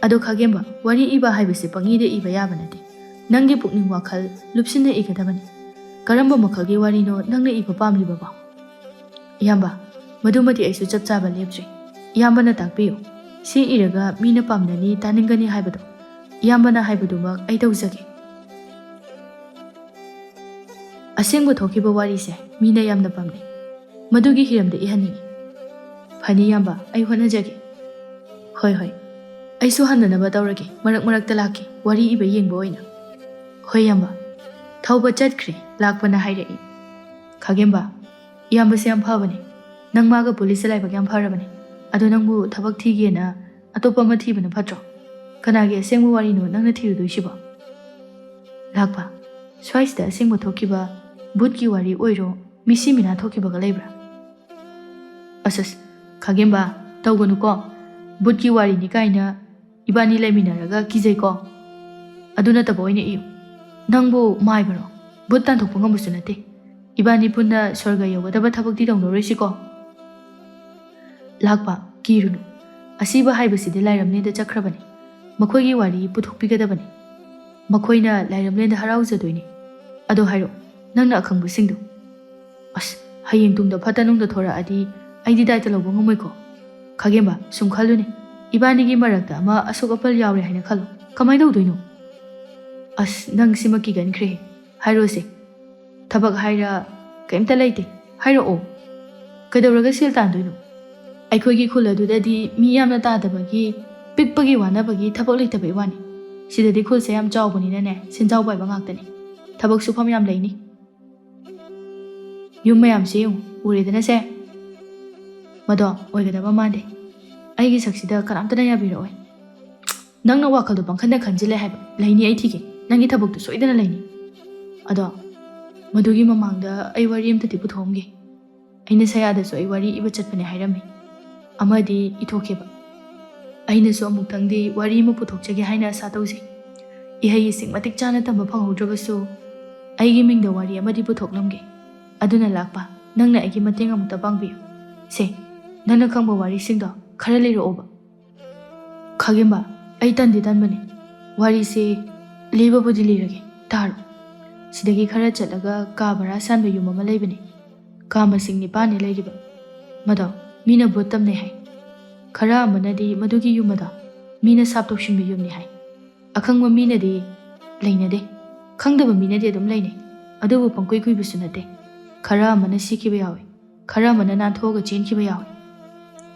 ꯑꯗꯣ ꯈꯥꯒꯦꯝꯕ, ꯋꯥꯔꯤ ꯏꯕ ꯍꯥꯏꯕꯁꯦ ꯄꯪꯏꯗ ꯏꯕ ꯌꯥꯕ ꯅꯠꯇꯦ꯫ ꯅꯪꯒꯤ ꯄꯨꯛꯅꯤꯡ ꯋꯥꯈꯜ ꯂꯨꯞꯁꯤꯟꯅ ꯏꯒꯗꯕꯅꯤ꯫ ꯀꯔꯝꯕ ꯃꯈꯜꯒꯤ ꯋꯥꯔꯤꯅꯣ ꯅꯪꯅ ꯏꯕ ꯄꯥꯝꯂꯤꯕꯕꯣ? ꯏꯌꯥꯝꯕ, ꯃꯗꯨꯃꯗꯤ ꯑꯩꯁꯨ ꯆꯞ ꯆꯥꯕ ꯂꯦꯞꯇ꯭ꯔꯤ꯫ ꯏꯌꯥꯝꯕꯅ ꯇꯥꯛꯄꯤꯌꯨ꯫ ꯁꯤ ꯏꯔꯒ ꯃꯤꯅ ꯄꯥꯝꯅꯅꯤ, ꯇꯥꯅꯤꯡꯒꯅꯤ ꯍꯥꯏꯕꯗꯣ꯫ ꯏꯌꯥꯝꯕꯅ ꯍꯥꯏꯕꯗꯨꯃꯛ ꯑꯩ ꯇꯧꯖꯒꯦ꯫ ꯑꯁꯦꯡꯕ ꯊꯣꯛꯈꯤꯕ ꯋꯥꯔꯤꯁꯦ ꯃꯤꯅ ꯌꯥꯝꯅ ꯄꯥꯝꯅꯩ꯫ ꯃꯗꯨꯒꯤ ꯍꯤꯔꯝꯗ ꯏꯍꯟꯅꯤꯡꯏ꯫ ꯐꯅꯤ ꯏꯌꯥꯝꯕ, ꯑꯩ ꯍꯣꯠꯅꯖꯒꯦ꯫ ꯍꯣꯏ, ꯍꯣꯏ꯫ ꯑꯩꯁꯨ ꯍꯟꯅꯅꯕ ꯇꯧꯔꯒꯦ꯫ ꯃꯔꯛ ꯃꯔꯛꯇ ꯂꯥꯛꯀꯦ, ꯋꯥꯔꯤ ꯏꯕ ꯌꯦꯡꯕ ꯑꯣꯏꯅ꯫ ꯍꯣꯏ ꯏꯌꯥꯝꯕ꯫ ꯊꯧꯕ ꯆꯠꯈ꯭ꯔꯦ, ꯂꯥꯛꯄꯅ ꯍꯥꯏꯔꯛꯏ꯫ ꯈꯥꯒꯦꯝꯕ, ꯏꯌꯥꯝꯕꯁꯦ ꯌꯥꯝ ꯐꯕꯅꯦ꯫ ꯅꯪ ꯃꯥꯒ ꯄꯨꯂꯤꯁꯇ ꯂꯥꯏꯕꯛ ꯌꯥꯝ ꯐꯔꯕꯅꯦ꯫ ꯑꯗꯣ ꯅꯪꯕꯨ ꯊꯕꯛ ꯊꯤꯒꯦꯅ ꯑꯇꯣꯞꯄ ꯑꯃ ꯊꯤꯕꯅ ꯐꯠꯇ꯭ꯔꯣ? ꯀꯅꯥꯒꯤ ꯑꯁꯦꯡꯕ ꯋꯥꯔꯤꯅꯣ ꯅꯪꯅ ꯊꯤꯔꯨꯗꯣꯏꯁꯤꯕꯣ? ꯂꯥꯛꯄ, ꯁ꯭ꯋꯥꯏꯁꯤꯗ ꯑꯁꯦꯡꯕ ꯊꯣꯛꯈꯤꯕ ꯚꯨꯠꯀꯤ ꯋꯥꯔꯤ ꯑꯣꯏꯔꯣ, ꯃꯤꯁꯤ ꯃꯤꯅꯥ ꯊꯣꯛꯈꯤꯕꯒ ꯂꯩꯕ꯭ꯔꯥ? ꯑꯁ, ꯑꯁ, ꯈꯥꯒꯦꯝꯕ, ꯇꯧꯒꯅꯨꯀꯣ꯫ ꯚꯨꯠꯀꯤ ꯋꯥꯔꯤꯅꯤ ꯀꯥꯏꯅ ꯏꯕꯥꯅꯤ ꯂꯩꯃꯤꯟꯅꯔꯒ ꯀꯤꯖꯩꯀꯣ꯫ ꯑꯗꯨ ꯅꯠꯇꯕ ꯑꯣꯏꯅ ꯏꯌꯨ꯫ ꯅꯪꯕꯨ ꯃꯥꯏꯕꯔꯣ? ꯚꯨꯠ ꯇꯥꯟꯊꯣꯛꯄ ꯉꯝꯕꯁꯨ ꯅꯠꯇꯦ꯫ ꯏꯕꯥꯅꯤ ꯄꯨꯟꯅ ꯁ꯭ꯋꯔꯒ ꯌꯧꯒꯗꯕ ꯊꯕꯛꯇꯤ ꯇꯧꯅꯔꯣꯏꯁꯤꯀꯣ꯫ ꯂꯥꯛꯄ, ꯀꯤꯔꯨꯅꯨ꯫ ꯑꯁꯤꯕ ꯍꯥꯏꯕꯁꯤꯗꯤ ꯂꯥꯏꯔꯝꯂꯦꯟꯗ ꯆꯠꯈ꯭ꯔꯕꯅꯤ꯫ ꯃꯈꯣꯏꯒꯤ ꯋꯥꯔꯤ ꯄꯨꯊꯣꯛꯄꯤꯒꯗꯕꯅꯤ꯫ ꯃꯈꯣꯏꯅ ꯂꯥꯏꯔꯝꯂꯦꯟꯗ ꯍꯔꯥꯎꯖꯗꯣꯏꯅꯤ꯫ ꯑꯗꯣ ꯍꯥꯏꯔꯣ, ꯅꯪꯅ ꯑꯈꯪꯕꯁꯤꯡꯗꯣ꯫ ꯑꯁ, ꯍꯌꯦꯡ ꯇꯨꯡꯗ ꯐꯠꯇ ꯅꯨꯡꯗ ꯊꯣꯔꯛꯑꯗꯤ ꯑꯩꯗꯤ ꯗꯥꯏꯇ ꯂꯧꯕ ꯉꯝꯃꯣꯏꯀꯣ꯫ ꯈꯥꯒꯦꯝꯕ, ꯁꯨꯝ ꯈꯜꯂꯨꯅꯦ꯫ ꯏꯕꯥꯅꯤꯒꯤ ꯃꯔꯛꯇ ꯑꯃ ꯑꯁꯣꯛ ꯑꯄꯜ ꯌꯥꯎꯔꯦ ꯍꯥꯏꯅ ꯈꯜꯂꯣ꯫ ꯀꯃꯥꯏꯅ ꯇꯧꯗꯣꯏꯅꯣ? ꯑꯁ, ꯅꯪ ꯁꯤꯃ ꯀꯤꯒꯟꯈ꯭ꯔꯦ꯫ ꯍꯥꯏꯔꯣꯁꯦ꯫ ꯊꯕꯛ ꯍꯥꯏꯔ ꯀꯩꯝꯇ ꯂꯩꯇꯦ꯫ ꯍꯥꯏꯔꯛꯑꯣ꯫ ꯀꯩꯗꯧꯔꯒ ꯁꯦꯜ ꯇꯥꯟꯗꯣꯏꯅꯣ? ꯑꯩꯈꯣꯏꯒꯤ ꯈꯨꯜ ꯑꯗꯨꯗꯗꯤ ꯃꯤ ꯌꯥꯝꯅ ꯇꯥꯗꯕꯒꯤ, ꯄꯤꯛꯄꯒꯤ ꯋꯥꯅꯕꯒꯤ ꯊꯕꯛ ꯂꯩꯇꯕꯩ ꯋꯥꯅꯤ꯫ ꯁꯤꯗꯗꯤ ꯈꯨꯜꯁꯦ ꯌꯥꯝ ꯆꯥꯎꯕꯅꯤꯅꯅꯦ, ꯁꯦꯟꯖꯥꯎ ꯄꯥꯏꯕ ꯉꯥꯛꯇꯅꯤ꯫ ꯊꯕꯛ ꯁꯨꯐꯝ ꯌꯥꯝ ꯂꯩꯅꯤ꯫ ꯌꯨꯝ ꯃꯌꯥꯝꯁꯦ ꯌꯦꯡꯉꯨ, ꯎꯔꯦꯗꯅ ꯁꯦ? ꯃꯗꯣ ꯑꯣꯏꯒꯗꯕ ꯃꯥꯟꯗꯦ꯫ ꯑꯩꯒꯤ ꯁꯛꯁꯤꯗ ꯀꯅꯥꯝꯇꯅ ꯌꯥꯕꯤꯔꯛꯑꯣꯏ꯫ ꯅꯪꯅ ꯋꯥꯈꯜꯗꯣ ꯄꯪꯈꯟꯗ ꯈꯟꯖꯤꯜꯂꯦ ꯍꯥꯏꯕ꯫ ꯂꯩꯅꯤ, ꯑꯩ ꯊꯤꯒꯦ꯫ ꯅꯪꯒꯤ ꯊꯕꯛꯇꯨ ꯁꯣꯏꯗꯅ ꯂꯩꯅꯤ꯫ ꯑꯗꯣ ꯃꯗꯨꯒꯤ ꯃꯃꯥꯡꯗ ꯑꯩ ꯋꯥꯔꯤ ꯑꯝꯇꯗꯤ ꯄꯨꯊꯣꯛꯑꯝꯒꯦ꯫ ꯑꯩꯅ ꯁꯌꯥꯗꯁꯨ ꯑꯩ ꯋꯥꯔꯤ ꯏꯕ ꯆꯠꯄꯅꯦ ꯍꯥꯏꯔꯝꯃꯤ꯫ ꯑꯃꯗꯤ ꯏꯊꯣꯛꯀꯦꯕ꯫ ꯑꯩꯅꯁꯨ ꯑꯃꯨꯛꯇꯪꯗꯤ ꯋꯥꯔꯤ ꯑꯃ ꯄꯨꯊꯣꯛꯆꯒꯦ ꯍꯥꯏꯅ ꯑꯁꯥ ꯇꯧꯖꯩ꯫ ꯏꯍꯩ ꯏꯁꯤꯡ ꯃꯇꯤꯛ ꯆꯥꯅ ꯇꯝꯕ ꯐꯪꯍꯧꯗ꯭ꯔꯕꯁꯨ ꯑꯩꯒꯤ ꯃꯤꯡꯗ ꯋꯥꯔꯤ ꯑꯃꯗꯤ ꯄꯨꯊꯣꯛꯂꯝꯒꯦ꯫ ꯑꯗꯨꯅ ꯂꯥꯛꯄ, ꯅꯪꯅ ꯑꯩꯒꯤ ꯃꯇꯦꯡ ꯑꯃꯨꯛꯇ ꯄꯥꯡꯕꯤꯌꯨ꯫ ꯁꯦ, ꯅꯪꯅ ꯈꯪꯕ ꯋꯥꯔꯤꯁꯤꯡꯗꯣ ꯈꯔ ꯂꯤꯔꯛꯑꯣꯕ꯫ ꯈꯥꯒꯦꯝꯕ, ꯑꯩ ꯇꯟꯗꯤ ꯇꯟꯕꯅꯦ꯫ ꯋꯥꯔꯤꯁꯦ ꯂꯤꯕꯕꯨꯗꯤ ꯂꯤꯔꯒꯦ, ꯇꯥꯔꯣ꯫ ꯁꯤꯗꯒꯤ ꯈꯔ ꯆꯠꯂꯒ ꯀꯥ ꯚꯔꯥ ꯁꯥꯟꯕ ꯌꯨꯝ ꯑꯃ ꯂꯩꯕꯅꯦ꯫ ꯀꯥ ꯃꯁꯤꯡ ꯅꯤꯄꯥꯟꯅꯦ ꯂꯩꯔꯤꯕ꯫ ꯃꯗꯣ ꯃꯤꯅ ꯚꯨꯠ ꯇꯝꯅꯩ ꯍꯥꯏ꯫ ꯈꯔ ꯑꯃꯅꯗꯤ ꯃꯗꯨꯒꯤ ꯌꯨꯝ ꯑꯗꯣ ꯃꯤꯅ ꯁꯥꯞ ꯇꯧꯁꯤꯟꯕ ꯌꯨꯝꯅꯤ ꯍꯥꯏ꯫ ꯑꯈꯪꯕ ꯃꯤꯅꯗꯤ ꯂꯩꯅꯗꯦ, ꯈꯪꯗꯕ ꯃꯤꯅꯗꯤ ꯑꯗꯨꯝ ꯂꯩꯅꯩ꯫ ꯑꯗꯨꯕꯨ ꯄꯪꯀꯨꯏ ꯀꯨꯏꯕꯁꯨ ꯅꯠꯇꯦ꯫ ꯈꯔ ꯑꯃꯅ ꯁꯤꯈꯤꯕ ꯌꯥꯎꯏ, ꯈꯔ ꯑꯃꯅ ꯅꯥꯟꯊꯣꯛꯑꯒ ꯆꯦꯟꯈꯤꯕ ꯌꯥꯎꯏ꯫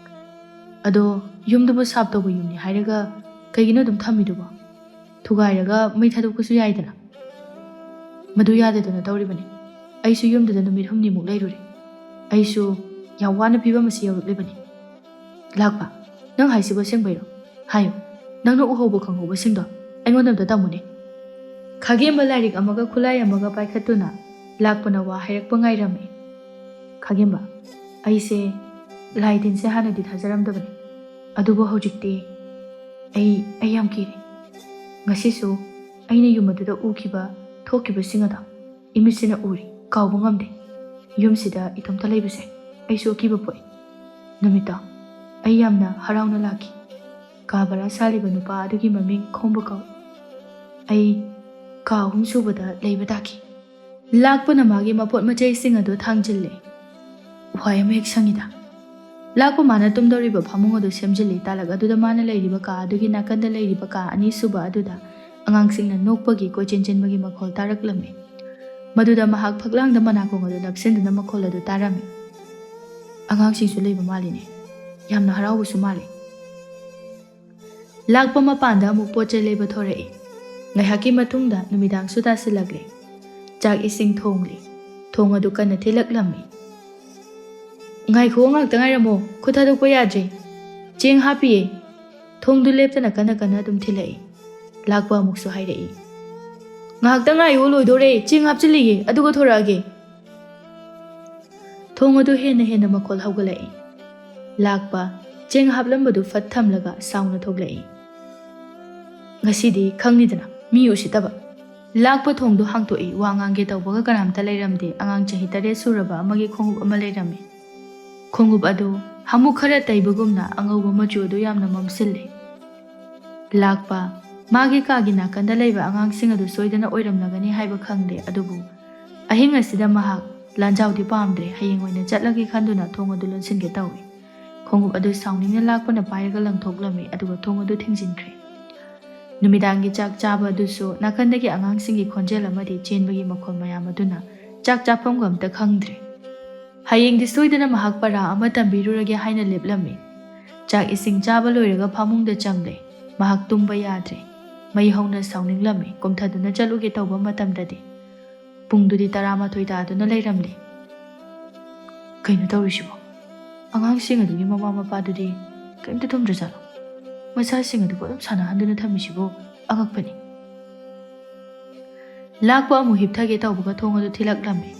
ꯑꯗꯣ ꯌꯨꯝꯗꯨꯕꯨ ꯁꯥꯞ ꯇꯧꯕ ꯌꯨꯝꯅꯤ ꯍꯥꯏꯔꯒ ꯀꯩꯒꯤꯅꯣ ꯑꯗꯨꯝ ꯊꯝꯃꯤꯗꯨꯕꯣ? ꯊꯨꯒꯥꯏꯔꯒ ꯃꯩ ꯊꯥꯗꯣꯛꯄꯁꯨ ꯌꯥꯏꯗꯅ꯫ ꯃꯗꯨ ꯌꯥꯗꯗꯅ ꯇꯧꯔꯤꯕꯅꯤ꯫ ꯑꯩꯁꯨ ꯌꯨꯝꯗꯨꯗ ꯅꯨꯃꯤꯠ ꯍꯨꯝꯅꯤꯃꯨꯛ ꯂꯩꯔꯨꯔꯦ꯫ ꯑꯩꯁꯨ ꯌꯥꯝ ꯋꯥꯅ ꯐꯤꯕꯝ ꯑꯁꯤ ꯌꯧꯔꯛꯂꯤꯕꯅꯤ꯫ ꯂꯥꯛꯄ, ꯅꯪ ꯍꯥꯏꯁꯤꯕꯨ ꯑꯁꯦꯡꯕꯩꯔꯣ? ꯍꯥꯏꯌꯨ, ꯅꯪꯅ ꯎꯍꯧꯕ ꯈꯪꯍꯧꯕꯁꯤꯡꯗꯣ ꯑꯩꯉꯣꯟꯗ ꯑꯝꯇ ꯇꯝꯃꯨꯅꯦ꯫ ꯈꯥꯒꯦꯝꯕ ꯂꯥꯏꯔꯤꯛ ꯑꯃꯒ ꯈꯨꯠꯂꯥꯏ ꯑꯃꯒ ꯄꯥꯏꯈꯠꯇꯨꯅ ꯂꯥꯛꯄꯅ ꯋꯥ ꯍꯥꯏꯔꯛꯄ ꯉꯥꯏꯔꯝꯃꯤ꯫ ꯈꯥꯒꯦꯝꯕ, ꯑꯩꯁꯦ ꯂꯥꯏ ꯇꯤꯟꯁꯦ ꯍꯥꯟꯅꯗꯤ ꯊꯥꯖꯔꯝꯗꯕꯅꯤ, ꯑꯗꯨꯕꯨ ꯍꯧꯖꯤꯛꯇꯤ ꯑꯩ, ꯑꯩ ꯌꯥꯝ ꯀꯤꯔꯦ꯫ ꯉꯁꯤꯁꯨ ꯑꯩꯅ ꯌꯨꯝ ꯑꯗꯨꯗ ꯎꯈꯤꯕ, ꯊꯣꯛꯈꯤꯕꯁꯤꯡ ꯑꯗꯣ ꯏꯃꯤꯠꯁꯤꯅ ꯎꯔꯦ, ꯀꯥꯎꯕ ꯉꯝꯗꯦ꯫ ꯌꯨꯝꯁꯤꯗ ꯏꯇꯣꯝꯇ ꯂꯩꯕꯁꯦ ꯑꯩꯁꯨ ꯑꯀꯤꯕ ꯄꯣꯛꯏ꯫ ꯅꯨꯃꯤꯠꯇꯣ ꯑꯩ ꯌꯥꯝꯅ ꯍꯔꯥꯎꯅ ꯂꯥꯛꯈꯤ꯫ ꯀꯥ ꯚꯔꯥ ꯁꯥꯜꯂꯤꯕ ꯅꯨꯄꯥ ꯑꯗꯨꯒꯤ ꯃꯃꯤꯡ ꯈꯣꯝꯕ ꯀꯧꯏ꯫ ꯑꯩ ꯀꯥ ꯑꯍꯨꯝ ꯁꯨꯕꯗ ꯂꯩꯕ ꯇꯥꯈꯤ꯫ ꯂꯥꯛꯄꯅ ꯃꯥꯒꯤ ꯃꯄꯣꯠ ꯃꯆꯩꯁꯤꯡ ꯑꯗꯨ ꯊꯥꯡꯖꯤꯜꯂꯦ꯫ ꯋꯥꯏ ꯑꯃ ꯍꯦꯛ ꯁꯪꯉꯤꯗ꯫ ꯂꯥꯛꯄ ꯃꯥꯅ ꯇꯨꯝꯗꯧꯔꯤꯕ ꯐꯃꯨꯡ ꯑꯗꯨ ꯁꯦꯝꯖꯤꯜꯂꯤ꯫ ꯇꯥꯂꯛ ꯑꯗꯨꯗ ꯃꯥꯅ ꯂꯩꯔꯤꯕ ꯀꯥ ꯑꯗꯨꯒꯤ ꯅꯥꯀꯟꯗ ꯂꯩꯔꯤꯕ ꯀꯥ ꯑꯅꯤꯁꯨꯕ ꯑꯗꯨꯗ ꯑꯉꯥꯡꯁꯤꯡꯅ ꯅꯣꯛꯄꯒꯤ ꯀꯣꯏꯆꯦꯟ ꯆꯦꯟꯕꯒꯤ ꯃꯈꯣꯜ ꯇꯥꯔꯛꯂꯝꯃꯤ꯫ ꯃꯗꯨꯗ ꯃꯍꯥꯛ ꯐꯛꯂꯥꯡꯗ ꯃꯅꯥꯀꯣꯡ ꯑꯗꯨ ꯅꯞꯁꯤꯟꯗꯨꯅ ꯃꯈꯣꯜ ꯑꯗꯨ ꯇꯥꯔꯝꯃꯤ꯫ ꯑꯉꯥꯡꯁꯤꯡꯁꯨ ꯂꯩꯕ ꯃꯥꯜꯂꯤꯅꯦ꯫ ꯌꯥꯝꯅ ꯍꯔꯥꯎꯕꯁꯨ ꯃꯥꯜꯂꯤ꯫ ꯂꯥꯛꯄ ꯃꯄꯥꯟꯗ ꯑꯃꯨꯛ ꯄꯣꯠ ꯆꯩ ꯂꯩꯕ ꯊꯣꯔꯛꯏ꯫ ꯉꯥꯏꯍꯥꯛꯀꯤ ꯃꯇꯨꯡꯗ ꯅꯨꯃꯤꯗꯥꯡꯁꯨ ꯇꯥꯁꯤꯜꯂꯛꯂꯦ꯫ ꯆꯥꯛ ꯏꯁꯤꯡ ꯊꯣꯡꯂꯤ꯫ ꯊꯣꯡ ꯑꯗꯨ ꯀꯟꯅ ꯊꯤꯜꯂꯛꯂꯝꯃꯤ꯫ "ꯉꯥꯏꯈꯨꯑꯣ, ꯉꯥꯛꯇ ꯉꯥꯏꯔꯝꯃꯣ, ꯈꯨꯠ ꯊꯥꯗꯣꯛꯄ ꯌꯥꯗ꯭ꯔꯦ꯫ ꯆꯦꯡ ꯍꯥꯞꯄꯤꯌꯦ꯫" ꯊꯣꯡꯗꯨ ꯂꯦꯞꯇꯅ ꯀꯟꯅ ꯀꯟꯅ ꯑꯗꯨꯝ ꯊꯤꯜꯂꯛꯏ꯫ ꯂꯥꯛꯄ ꯑꯃꯨꯛꯁꯨ ꯍꯥꯏꯔꯛꯏ꯫ "ꯉꯥꯏꯍꯥꯛꯇ ꯉꯥꯏꯌꯨ, ꯂꯣꯏꯗꯣꯔꯦ, ꯆꯦꯡ ꯍꯥꯞꯆꯤꯜꯂꯤꯌꯦ, ꯑꯗꯨꯒ ꯊꯣꯔꯛꯑꯒꯦ꯫" ꯊꯣꯡ ꯑꯗꯨ ꯍꯦꯟꯅ ꯍꯦꯟꯅ ꯃꯈꯣꯜ ꯍꯧꯒꯠꯂꯛꯏ꯫ ꯂꯥꯛꯄ ꯆꯦꯡ ꯍꯥꯞꯂꯝꯕꯗꯨ ꯐꯠ ꯊꯝꯂꯒ ꯁꯥꯎꯅ ꯊꯣꯛꯂꯛꯏ꯫ "ꯉꯁꯤꯗꯤ ꯈꯪꯅꯤꯗꯅ, ꯃꯤ ꯎꯁꯤꯠꯇꯕ꯫" ꯂꯥꯛꯄ ꯊꯣꯡꯗꯨ ꯍꯥꯡꯇꯣꯛꯏ꯫ ꯋꯥ ꯉꯥꯡꯒꯦ ꯇꯧꯕꯒ ꯀꯅꯥꯝꯇ ꯂꯩꯔꯝꯗꯦ꯫ ꯑꯉꯥꯡ ꯆꯍꯤ ꯇꯔꯦꯠ ꯁꯨꯔꯕ ꯑꯃꯒꯤ ꯈꯣꯡꯎꯞ ꯑꯃ ꯂꯩꯔꯝꯃꯤ꯫ ꯈꯣꯡꯎꯞ ꯑꯗꯨ ꯍꯥꯃꯨꯛ ꯈꯔ ꯇꯩꯕꯒꯨꯝꯅ ꯑꯉꯧꯕ ꯃꯆꯨ ꯑꯗꯨ ꯌꯥꯝꯅ ꯃꯝꯁꯤꯜꯂꯦ꯫ ꯂꯥꯛꯄ, ꯃꯥꯒꯤ ꯀꯥꯒꯤ ꯅꯥꯀꯟꯗ ꯂꯩꯕ ꯑꯉꯥꯡꯁꯤꯡ ꯑꯗꯨ ꯁꯣꯏꯗꯅ ꯑꯣꯏꯔꯝꯂꯒꯅꯤ ꯍꯥꯏꯕ ꯈꯪꯗꯦ, ꯑꯗꯨꯕꯨ ꯑꯍꯤꯡ ꯑꯁꯤꯗ ꯃꯍꯥꯛ ꯂꯥꯟꯖꯥꯎꯗꯤ ꯄꯥꯝꯗ꯭ꯔꯦ꯫ ꯍꯌꯦꯡ ꯑꯣꯏꯅ ꯆꯠꯂꯒꯦ ꯈꯟꯗꯨꯅ ꯊꯣꯡ ꯑꯗꯨ ꯂꯣꯟꯁꯤꯟꯒꯦ ꯇꯧꯏ꯫ ꯈꯣꯡꯎꯞ ꯑꯗꯨ ꯁꯥꯎꯅꯤꯡꯅ ꯂꯥꯛꯄꯅ ꯄꯥꯏꯔꯒ ꯂꯪꯊꯣꯛꯂꯝꯃꯤ, ꯑꯗꯨꯒ ꯊꯣꯡ ꯑꯗꯨ ꯊꯤꯡꯖꯤꯟꯈ꯭ꯔꯦ꯫ ꯅꯨꯃꯤꯗꯥꯡꯒꯤ ꯆꯥꯛ ꯆꯥꯕ ꯑꯗꯨꯁꯨ ꯅꯥꯀꯟꯗꯒꯤ ꯑꯉꯥꯡꯁꯤꯡꯒꯤ ꯈꯣꯟꯖꯦꯜ ꯑꯃꯗꯤ ꯆꯦꯟꯕꯒꯤ ꯃꯈꯣꯜ ꯃꯌꯥꯝ ꯑꯗꯨꯅ ꯆꯥꯛ ꯆꯥꯐꯝꯒ ꯑꯝꯇ ꯈꯪꯗ꯭ꯔꯦ꯫ ꯍꯌꯦꯡꯗꯤ ꯁꯣꯏꯗꯅ ꯃꯍꯥꯛ ꯄꯔꯥ ꯑꯃ ꯇꯝꯕꯤꯔꯨꯔꯒꯦ ꯍꯥꯏꯅ ꯂꯦꯞꯂꯝꯃꯤ꯫ ꯆꯥꯛ ꯏꯁꯤꯡ ꯆꯥꯕ ꯂꯣꯏꯔꯒ ꯐꯃꯨꯡꯗ ꯆꯪꯂꯦ꯫ ꯃꯍꯥꯛ ꯇꯨꯝꯕ ꯌꯥꯗ꯭ꯔꯦ꯫ ꯃꯩ ꯍꯧꯅ ꯁꯥꯎꯅꯤꯡꯂꯝꯃꯤ꯫ ꯀꯨꯝꯊꯗꯨꯅ ꯆꯠꯂꯨꯒꯦ ꯇꯧꯕ ꯃꯇꯝꯗꯗꯤ ꯄꯨꯡꯗꯨꯗꯤ ꯇꯔꯥꯃꯥꯊꯣꯏ ꯇꯥꯗꯨꯅ ꯂꯩꯔꯝꯂꯦ꯫ ꯀꯩꯅꯣ ꯇꯧꯔꯤꯁꯤꯕꯣ? ꯑꯉꯥꯡꯁꯤꯡ ꯑꯗꯨꯒꯤ ꯃꯃꯥ ꯃꯄꯥꯗꯨꯗꯤ ꯀꯔꯤꯝꯇ ꯇꯨꯝꯗ꯭ꯔꯖꯥꯠꯂꯣ? ꯃꯆꯥꯁꯤꯡ ꯑꯗꯨꯕꯨ ꯑꯗꯨꯝ ꯁꯥꯟꯅꯍꯟꯗꯨꯅ ꯊꯝꯃꯤꯁꯤꯕꯨ ꯑꯉꯛꯄꯅꯤ꯫ ꯂꯥꯛꯄ ꯑꯃꯨꯛ ꯍꯤꯞꯊꯒꯦ ꯇꯧꯕꯒ ꯊꯣꯡ ꯑꯗꯨ ꯊꯤꯜꯂꯛꯂꯝꯃꯤ꯫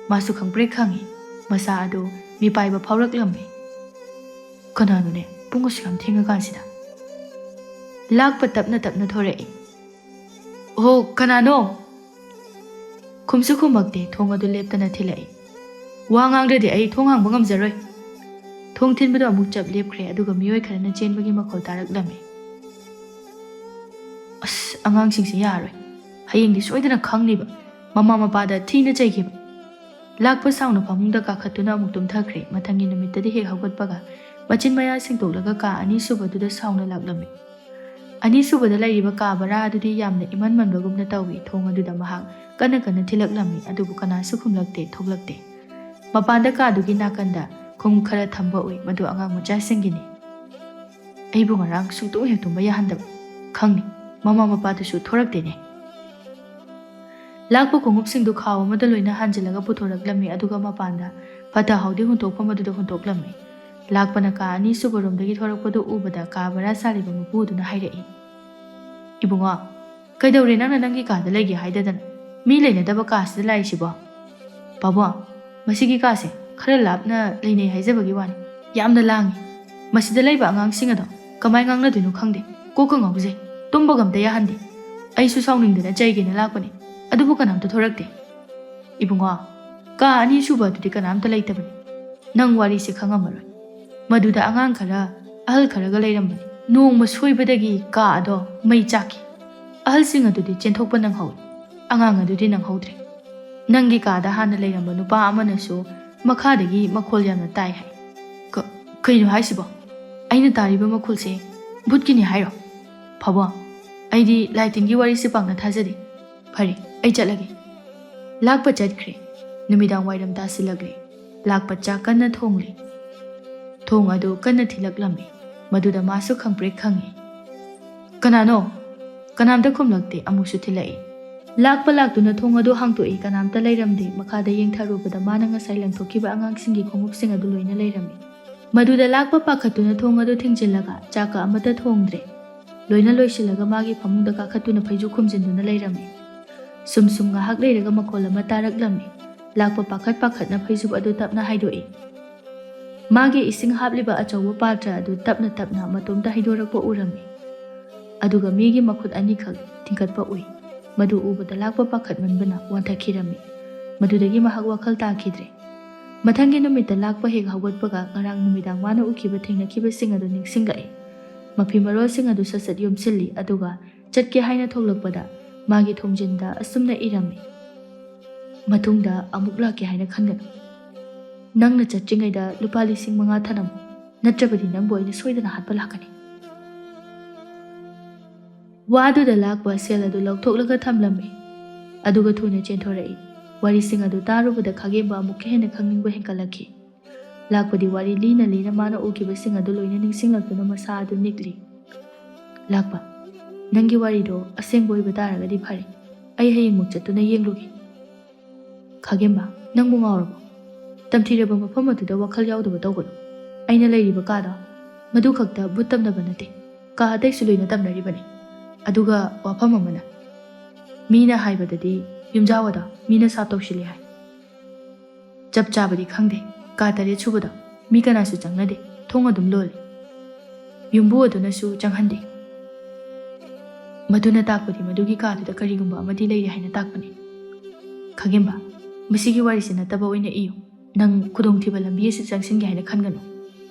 ꯃꯥꯁꯨ ꯈꯪꯄ꯭ꯔꯦꯛ ꯈꯪꯉꯤ꯫ ꯃꯁꯥ ꯑꯗꯨ ꯃꯤꯄꯥꯏꯕ ꯐꯥꯎꯔꯛꯂꯝꯃꯤ꯫ "ꯀꯅꯥꯅꯣꯅꯦ ꯄꯨꯡ ꯑꯁꯨꯛ ꯌꯥꯝ ꯊꯦꯡꯉꯀꯥꯟꯁꯤꯗ?" ꯂꯥꯛꯄ ꯇꯞꯅ ꯇꯞꯅ ꯊꯣꯔꯛꯏ꯫ "ꯑꯣꯍꯣ, ꯀꯅꯥꯅꯣ?" ꯈꯨꯝꯁꯨ ꯈꯨꯝꯃꯛꯇꯦ꯫ ꯊꯣꯡ ꯑꯗꯨ ꯂꯦꯞꯇꯅ ꯊꯤꯜꯂꯛꯏ꯫ "ꯋꯥ ꯉꯥꯡꯗ꯭ꯔꯗꯤ ꯑꯩ ꯊꯣꯡ ꯍꯥꯡꯕ ꯉꯝꯖꯔꯣꯏ!" ꯊꯣꯡ ꯊꯤꯟꯕꯗꯨ ꯑꯃꯨꯛ ꯆꯞ ꯂꯦꯞꯈ꯭ꯔꯦ, ꯑꯗꯨꯒ ꯃꯤꯑꯣꯏ ꯈꯔꯅ ꯆꯦꯟꯕꯒꯤ ꯃꯈꯣꯜ ꯇꯥꯔꯛꯂꯝꯃꯤ꯫ "ꯑꯁ, ꯑꯉꯥꯡꯁꯤꯡꯁꯦ ꯌꯥꯔꯣꯏ꯫ ꯍꯌꯦꯡꯗꯤ ꯁꯣꯏꯗꯅ ꯈꯪꯅꯤꯕ꯫ ꯃꯃꯥ ꯃꯄꯥꯗ ꯊꯤꯅ ꯆꯩꯈꯤꯕ꯫" ꯂꯥꯛꯄ ꯁꯥꯎꯅ ꯐꯃꯨꯡꯗ ꯀꯥꯈꯠꯇꯨꯅ ꯑꯃꯨꯛ ꯇꯨꯝꯊꯈ꯭ꯔꯦ꯫ ꯃꯊꯪꯒꯤ ꯅꯨꯃꯤꯠꯇꯗꯤ ꯍꯦꯛ ꯍꯧꯒꯠꯄꯒ ꯃꯆꯤꯟ ꯃꯌꯥ ꯁꯦꯡꯗꯣꯛꯂꯒ ꯀꯥ ꯑꯅꯤꯁꯨꯕꯗꯨꯗ ꯁꯥꯎꯅ ꯂꯥꯛꯂꯝꯃꯤ꯫ ꯑꯅꯤꯁꯨꯕꯗ ꯂꯩꯔꯤꯕ ꯀꯥ ꯕꯔꯥ ꯑꯗꯨꯗꯤ ꯌꯥꯝꯅ ꯏꯃꯟ ꯃꯟꯕꯒꯨꯝꯅ ꯇꯧꯏ꯫ ꯊꯣꯡ ꯑꯗꯨꯗ ꯃꯍꯥꯛ ꯀꯟꯅ ꯀꯟꯅ ꯊꯤꯜꯂꯛꯂꯝꯃꯤ, ꯑꯗꯨꯕꯨ ꯀꯅꯥꯁꯨ ꯈꯨꯝꯂꯛꯇꯦ, ꯊꯣꯛꯂꯛꯇꯦ꯫ ꯃꯄꯥꯟꯗ ꯀꯥꯗꯨꯒꯤ ꯅꯥꯀꯟꯗ ꯈꯣꯡꯎꯞ ꯈꯔ ꯊꯝꯕ ꯎꯏ, ꯃꯗꯨ ꯑꯉꯥꯡ ꯃꯆꯥꯁꯤꯡꯒꯤꯅꯤ꯫ "ꯑꯩꯕꯨ ꯉꯔꯥꯡ ꯁꯨꯡꯇꯨꯝ ꯍꯦꯛ ꯇꯨꯝꯕ ꯌꯥꯍꯟꯗꯕ꯫ ꯈꯪꯅꯤ, ꯃꯃꯥ ꯃꯄꯥꯗꯨꯁꯨ ꯊꯣꯔꯛꯇꯦꯅꯦ꯫" ꯂꯥꯛꯄ ꯈꯣꯡꯎꯞꯁꯤꯡꯗꯨ ꯈꯥꯎ ꯑꯃꯗ ꯂꯣꯏꯅ ꯍꯥꯟꯖꯤꯜꯂꯒ ꯄꯨꯊꯣꯔꯛꯂꯝꯃꯤ, ꯑꯗꯨꯒ ꯃꯄꯥꯟꯗ ꯐꯠꯇ ꯍꯥꯎꯗꯤ ꯍꯨꯟꯗꯣꯛꯐꯝ ꯑꯗꯨꯗ ꯍꯨꯟꯗꯣꯛꯂꯝꯃꯤ꯫ ꯂꯥꯛꯄꯅ ꯀꯥ ꯑꯅꯤꯁꯨꯕ ꯔꯨꯝꯗꯒꯤ ꯊꯣꯔꯛꯄꯗꯨ ꯎꯕꯗ ꯀꯥ ꯕꯔꯥ ꯁꯥꯔꯤꯕ ꯃꯄꯨ ꯑꯗꯨꯅ ꯍꯥꯏꯔꯛꯏ, "ꯏꯕꯨꯡꯉꯣ, ꯀꯩꯗꯧꯔꯦ ꯅꯪꯅ ꯅꯪꯒꯤ ꯀꯥꯗ ꯂꯩꯒꯦ ꯍꯥꯏꯗꯗꯅ? ꯃꯤ ꯂꯩꯅꯗꯕ ꯀꯥꯁꯤꯗ ꯂꯥꯛꯏꯁꯤꯕꯣ?" "ꯄꯥꯕꯨꯡ, ꯃꯁꯤꯒꯤ ꯀꯥꯁꯦ ꯈꯔ ꯂꯥꯞꯅ ꯂꯩꯅꯩ ꯍꯥꯏꯖꯕꯒꯤ ꯋꯥꯅꯤ꯫ ꯌꯥꯝꯅ ꯂꯥꯡꯉꯤ꯫ ꯃꯁꯤꯗ ꯂꯩꯕ ꯑꯉꯥꯡꯁꯤꯡ ꯑꯗꯣ ꯀꯃꯥꯏ ꯉꯥꯡꯅꯗꯣꯏꯅꯣ ꯈꯪꯗꯦ꯫ ꯀꯣꯛꯀ ꯉꯥꯎꯖꯩ꯫ ꯇꯨꯝꯕꯒ ꯑꯝꯇ ꯌꯥꯍꯟꯗꯦ꯫ ꯑꯩꯁꯨ ꯁꯥꯎꯅꯤꯡꯗꯅ ꯆꯩꯒꯦꯅ ꯂꯥꯛꯄꯅꯤ, ꯑꯗꯨꯕꯨ ꯀꯅꯥꯝꯇ ꯊꯣꯔꯛꯇꯦ꯫" "ꯏꯕꯨꯡꯉꯣ, ꯀꯥ ꯑꯅꯤ ꯁꯨꯕ ꯑꯗꯨꯗꯤ ꯀꯅꯥꯝꯇ ꯂꯩꯇꯕꯅꯤ꯫ ꯅꯪ ꯋꯥꯔꯤꯁꯦ ꯈꯪꯉꯝꯃꯔꯣꯏ꯫ ꯃꯗꯨꯗ ꯑꯉꯥꯡ ꯈꯔ, ꯑꯍꯜ ꯈꯔꯒ ꯂꯩꯔꯝꯕꯅꯤ꯫ ꯅꯣꯡꯃ ꯁꯣꯏꯕꯗꯒꯤ ꯀꯥ ꯑꯗꯣ ꯃꯩ ꯆꯥꯛꯈꯤ꯫ ꯑꯍꯜꯁꯤꯡ ꯑꯗꯨꯗꯤ ꯆꯦꯟꯊꯣꯛꯄ ꯅꯪꯍꯧꯏ, ꯑꯉꯥꯡ ꯑꯗꯨꯗꯤ ꯅꯪꯍꯧꯗ꯭ꯔꯦ꯫ ꯅꯪꯒꯤ ꯀꯥꯗ ꯍꯥꯟꯅ ꯂꯩꯔꯝꯕ ꯅꯨꯄꯥ ꯑꯃꯅꯁꯨ ꯃꯈꯥꯗꯒꯤ ꯃꯈꯣꯜ ꯌꯥꯝꯅ ꯇꯥꯏ ꯍꯥꯏ꯫ "ꯀ-, ꯀꯩꯅꯣ ꯍꯥꯏꯁꯤꯕꯣ? ꯑꯩꯅ ꯇꯥꯔꯤꯕ ꯃꯈꯣꯜꯁꯦ ꯚꯨꯠꯀꯤꯅꯤ ꯍꯥꯏꯔꯣ? ꯐꯕꯣ, ꯑꯩꯗꯤ ꯂꯥꯏ ꯇꯤꯟꯒꯤ ꯋꯥꯔꯤꯁꯤ ꯄꯥꯛꯅ ꯊꯥꯖꯗꯦ꯫ ꯐꯔꯦ, ꯑꯩ ꯆꯠꯂꯒꯦ꯫" ꯂꯥꯛꯄ ꯆꯠꯈ꯭ꯔꯦ꯫ ꯅꯨꯃꯤꯗꯥꯡ ꯋꯥꯏꯔꯝ ꯇꯥꯁꯤꯜꯂꯛꯂꯦ꯫ ꯂꯥꯛꯄ ꯆꯥꯛ ꯀꯟꯅ ꯊꯣꯡꯂꯤ꯫ ꯊꯣꯡ ꯑꯗꯨ ꯀꯟꯅ ꯊꯤꯜꯂꯛꯂꯝꯃꯤ꯫ ꯃꯗꯨꯗ ꯃꯥꯁꯨ ꯈꯪꯄ꯭ꯔꯦꯛ ꯈꯪꯉꯤ꯫ "ꯀꯅꯥꯅꯣ?" ꯀꯅꯥꯝꯇ ꯈꯨꯝꯂꯛꯇꯦ꯫ ꯑꯃꯨꯛꯁꯨ ꯊꯤꯜꯂꯛꯏ꯫ ꯂꯥꯛꯄ ꯂꯥꯛꯇꯨꯅ ꯊꯣꯡ ꯑꯗꯨ ꯍꯥꯡꯇꯣꯛꯏ꯫ ꯀꯅꯥꯝꯇ ꯂꯩꯔꯝꯗꯦ꯫ ꯃꯈꯥꯗ ꯌꯦꯡꯊꯔꯨꯕꯗ ꯃꯥꯅ ꯉꯁꯥꯏ ꯂꯪꯊꯣꯛꯈꯤꯕ ꯑꯉꯥꯡꯁꯤꯡꯒꯤ ꯈꯣꯡꯎꯞꯁꯤꯡ ꯑꯗꯨ ꯂꯣꯏꯅ ꯂꯩꯔꯝꯃꯤ꯫ ꯃꯗꯨꯗ ꯂꯥꯛꯄ ꯄꯥꯈꯠꯇꯨꯅ ꯊꯣꯡ ꯑꯗꯨ ꯊꯤꯡꯖꯤꯜꯂꯒ ꯆꯥꯛꯀ ꯑꯃꯠꯇ ꯊꯣꯡꯗ꯭ꯔꯦ꯫ ꯂꯣꯏꯅ ꯂꯣꯏꯁꯤꯜꯂꯒ ꯃꯥꯒꯤ ꯐꯃꯨꯡꯗ ꯀꯥꯈꯠꯇꯨꯅ ꯐꯩꯖꯨꯞ ꯈꯨꯝꯖꯤꯟꯗꯨꯅ ꯂꯩꯔꯝꯃꯤ꯫ ꯁꯨꯝ ꯁꯨꯝ ꯉꯥꯏꯍꯥꯛ ꯂꯩꯔꯒ ꯃꯈꯣꯜ ꯑꯃ ꯇꯥꯔꯛꯂꯝꯃꯤ꯫ ꯂꯥꯛꯄ ꯄꯥꯈꯠ ꯄꯥꯈꯠꯅ ꯐꯩꯖꯨꯞ ꯑꯗꯨ ꯇꯞꯅ ꯍꯥꯏꯗꯣꯛꯏ꯫ ꯃꯥꯒꯤ ꯏꯁꯤꯡ ꯍꯥꯞꯂꯤꯕ ꯑꯆꯧꯕ ꯄꯥꯇ꯭ꯔ ꯑꯗꯨ ꯇꯞꯅ ꯇꯞꯅ ꯃꯇꯣꯝꯇ ꯍꯩꯗꯣꯔꯛꯄ ꯎꯔꯝꯃꯤ꯫ ꯑꯗꯨꯒ ꯃꯤꯒꯤ ꯃꯈꯨꯠ ꯑꯅꯤꯈꯛ ꯊꯤꯡꯒꯠꯄ ꯎꯏ꯫ ꯃꯗꯨ ꯎꯕꯗ ꯂꯥꯛꯄ ꯄꯥꯈꯠꯃꯟꯕꯅ ꯋꯥꯟꯊꯈꯤꯔꯝꯃꯤ꯫ ꯃꯗꯨꯗꯒꯤ ꯃꯍꯥꯛ ꯋꯥꯈꯜ ꯇꯥꯈꯤꯗ꯭ꯔꯦ꯫ ꯃꯊꯪꯒꯤ ꯅꯨꯃꯤꯠꯇ ꯂꯥꯛꯄ ꯍꯦꯛ ꯍꯧꯒꯠꯄꯒ ꯉꯔꯥꯡ ꯅꯨꯃꯤꯗꯥꯡ ꯃꯥꯅ ꯎꯈꯤꯕ ꯊꯦꯡꯅꯈꯤꯕꯁꯤꯡ ꯑꯗꯨ ꯅꯤꯡꯁꯤꯡꯂꯛꯏ꯫ ꯃꯐꯤ ꯃꯔꯣꯜꯁꯤꯡ ꯑꯗꯨ ꯁꯠ ꯁꯠ ꯌꯣꯝꯁꯤꯜꯂꯤ, ꯑꯗꯨꯒ ꯆꯠꯀꯦ ꯍꯥꯏꯅ ꯊꯣꯛꯂꯛꯄꯗ ꯃꯥꯒꯤ ꯊꯣꯡꯖꯤꯟꯗ ꯑꯁꯨꯝꯅ ꯏꯔꯝꯃꯤ, "ꯃꯇꯨꯡꯗ ꯑꯃꯨꯛ ꯂꯥꯛꯀꯦ ꯍꯥꯏꯅ ꯈꯟꯒꯅꯨ꯫ ꯅꯪꯅ ꯆꯠꯇ꯭ꯔꯤꯉꯩꯗ ꯂꯨꯄꯥ ꯂꯤꯁꯤꯡ ꯃꯉꯥ ꯊꯅꯝꯃꯨ, ꯅꯠꯇ꯭ꯔꯕꯗꯤ ꯅꯪꯕꯨ ꯑꯩꯅ ꯁꯣꯏꯗꯅ ꯍꯥꯠꯄ ꯂꯥꯛꯀꯅꯤ꯫" ꯋꯥꯗꯨꯗ ꯂꯥꯛꯄ ꯁꯦꯜ ꯑꯗꯨ ꯂꯧꯊꯣꯛꯂꯒ ꯊꯝꯂꯝꯃꯤ, ꯑꯗꯨꯒ ꯊꯨꯅ ꯆꯦꯟꯊꯣꯔꯛꯏ꯫ ꯋꯥꯔꯤꯁꯤꯡ ꯑꯗꯨ ꯇꯥꯔꯨꯕꯗ ꯈꯥꯒꯦꯝꯕ ꯑꯃꯨꯛꯀ ꯍꯦꯟꯅ ꯈꯪꯅꯤꯡꯕ ꯍꯦꯟꯒꯠꯂꯛꯈꯤ꯫ ꯂꯥꯛꯄꯗꯤ ꯋꯥꯔꯤ ꯂꯤꯅ ꯂꯤꯅ ꯃꯥꯅ ꯎꯈꯤꯕꯁꯤꯡ ꯑꯗꯨ ꯂꯣꯏꯅ ꯅꯤꯡꯁꯤꯡꯂꯛꯇꯨꯅ ꯃꯁꯥ ꯑꯗꯨ ꯅꯤꯛꯂꯤ꯫ "ꯂꯥꯛꯄ, ꯅꯪꯒꯤ ꯋꯥꯔꯤꯗꯣ ꯑꯁꯦꯡꯕ ꯑꯣꯏꯕ ꯇꯥꯔꯒꯗꯤ ꯐꯔꯦ꯫ ꯑꯩ ꯍꯌꯦꯡꯃꯛ ꯆꯠꯇꯨꯅ ꯌꯦꯡꯂꯨꯒꯦ꯫" "ꯈꯥꯒꯦꯝꯕ, ꯅꯪꯕꯨ ꯉꯥꯎꯔꯕꯣ? ꯇꯝꯊꯤꯔꯕ ꯃꯐꯝ ꯑꯗꯨꯗ ꯋꯥꯈꯜ ꯌꯥꯎꯗꯕ ꯇꯧꯒꯅꯨ꯫ ꯑꯩꯅ ꯂꯩꯔꯤꯕ ꯀꯥꯗꯣ, ꯃꯗꯨ ꯈꯛꯇ ꯚꯨꯠ ꯇꯝꯅꯕ ꯅꯠꯇꯦ, ꯀꯥ ꯑꯇꯩꯁꯨ ꯂꯣꯏꯅ ꯇꯝꯅꯔꯤꯕꯅꯤ꯫ ꯑꯗꯨꯒ ꯋꯥꯐꯝ ꯑꯃꯅ, ꯃꯤꯅ ꯍꯥꯏꯕꯗꯗꯤ ꯌꯨꯝꯖꯥꯎ ꯑꯗꯣ ꯃꯤꯅ ꯁꯥꯞ ꯇꯧꯁꯤꯜꯂꯤ ꯍꯥꯏ꯫ ꯆꯞ ꯆꯥꯕꯗꯤ ꯈꯪꯗꯦ꯫ ꯀꯥ ꯇꯔꯦꯠ ꯁꯨꯕꯗꯣ ꯃꯤ ꯀꯅꯥꯁꯨ ꯆꯪꯅꯗꯦ, ꯊꯣꯡ ꯑꯗꯨꯝ ꯂꯣꯜꯂꯤ꯫ ꯌꯨꯝꯕꯨ ꯑꯗꯨꯅꯁꯨ ꯆꯪꯍꯟꯗꯦ꯫ ꯃꯗꯨꯅ ꯇꯥꯛꯄꯗꯤ ꯃꯗꯨꯒꯤ ꯀꯥꯗꯨꯗ ꯀꯔꯤꯒꯨꯝꯕ ꯑꯃꯗꯤ ꯂꯩꯔꯦ ꯍꯥꯏꯅ ꯇꯥꯛꯄꯅꯤ꯫" "ꯈꯥꯒꯦꯝꯕ, ꯃꯁꯤꯒꯤ ꯋꯥꯔꯤꯁꯤ ꯅꯠꯇꯕ ꯑꯣꯏꯅ ꯏꯌꯨ꯫ ꯅꯪ ꯈꯨꯗꯣꯡꯊꯤꯕ ꯂꯝꯕꯤ ꯑꯁꯤꯗ ꯆꯪꯁꯤꯟꯒꯦ ꯍꯥꯏꯅ ꯈꯟꯒꯅꯨ꯫"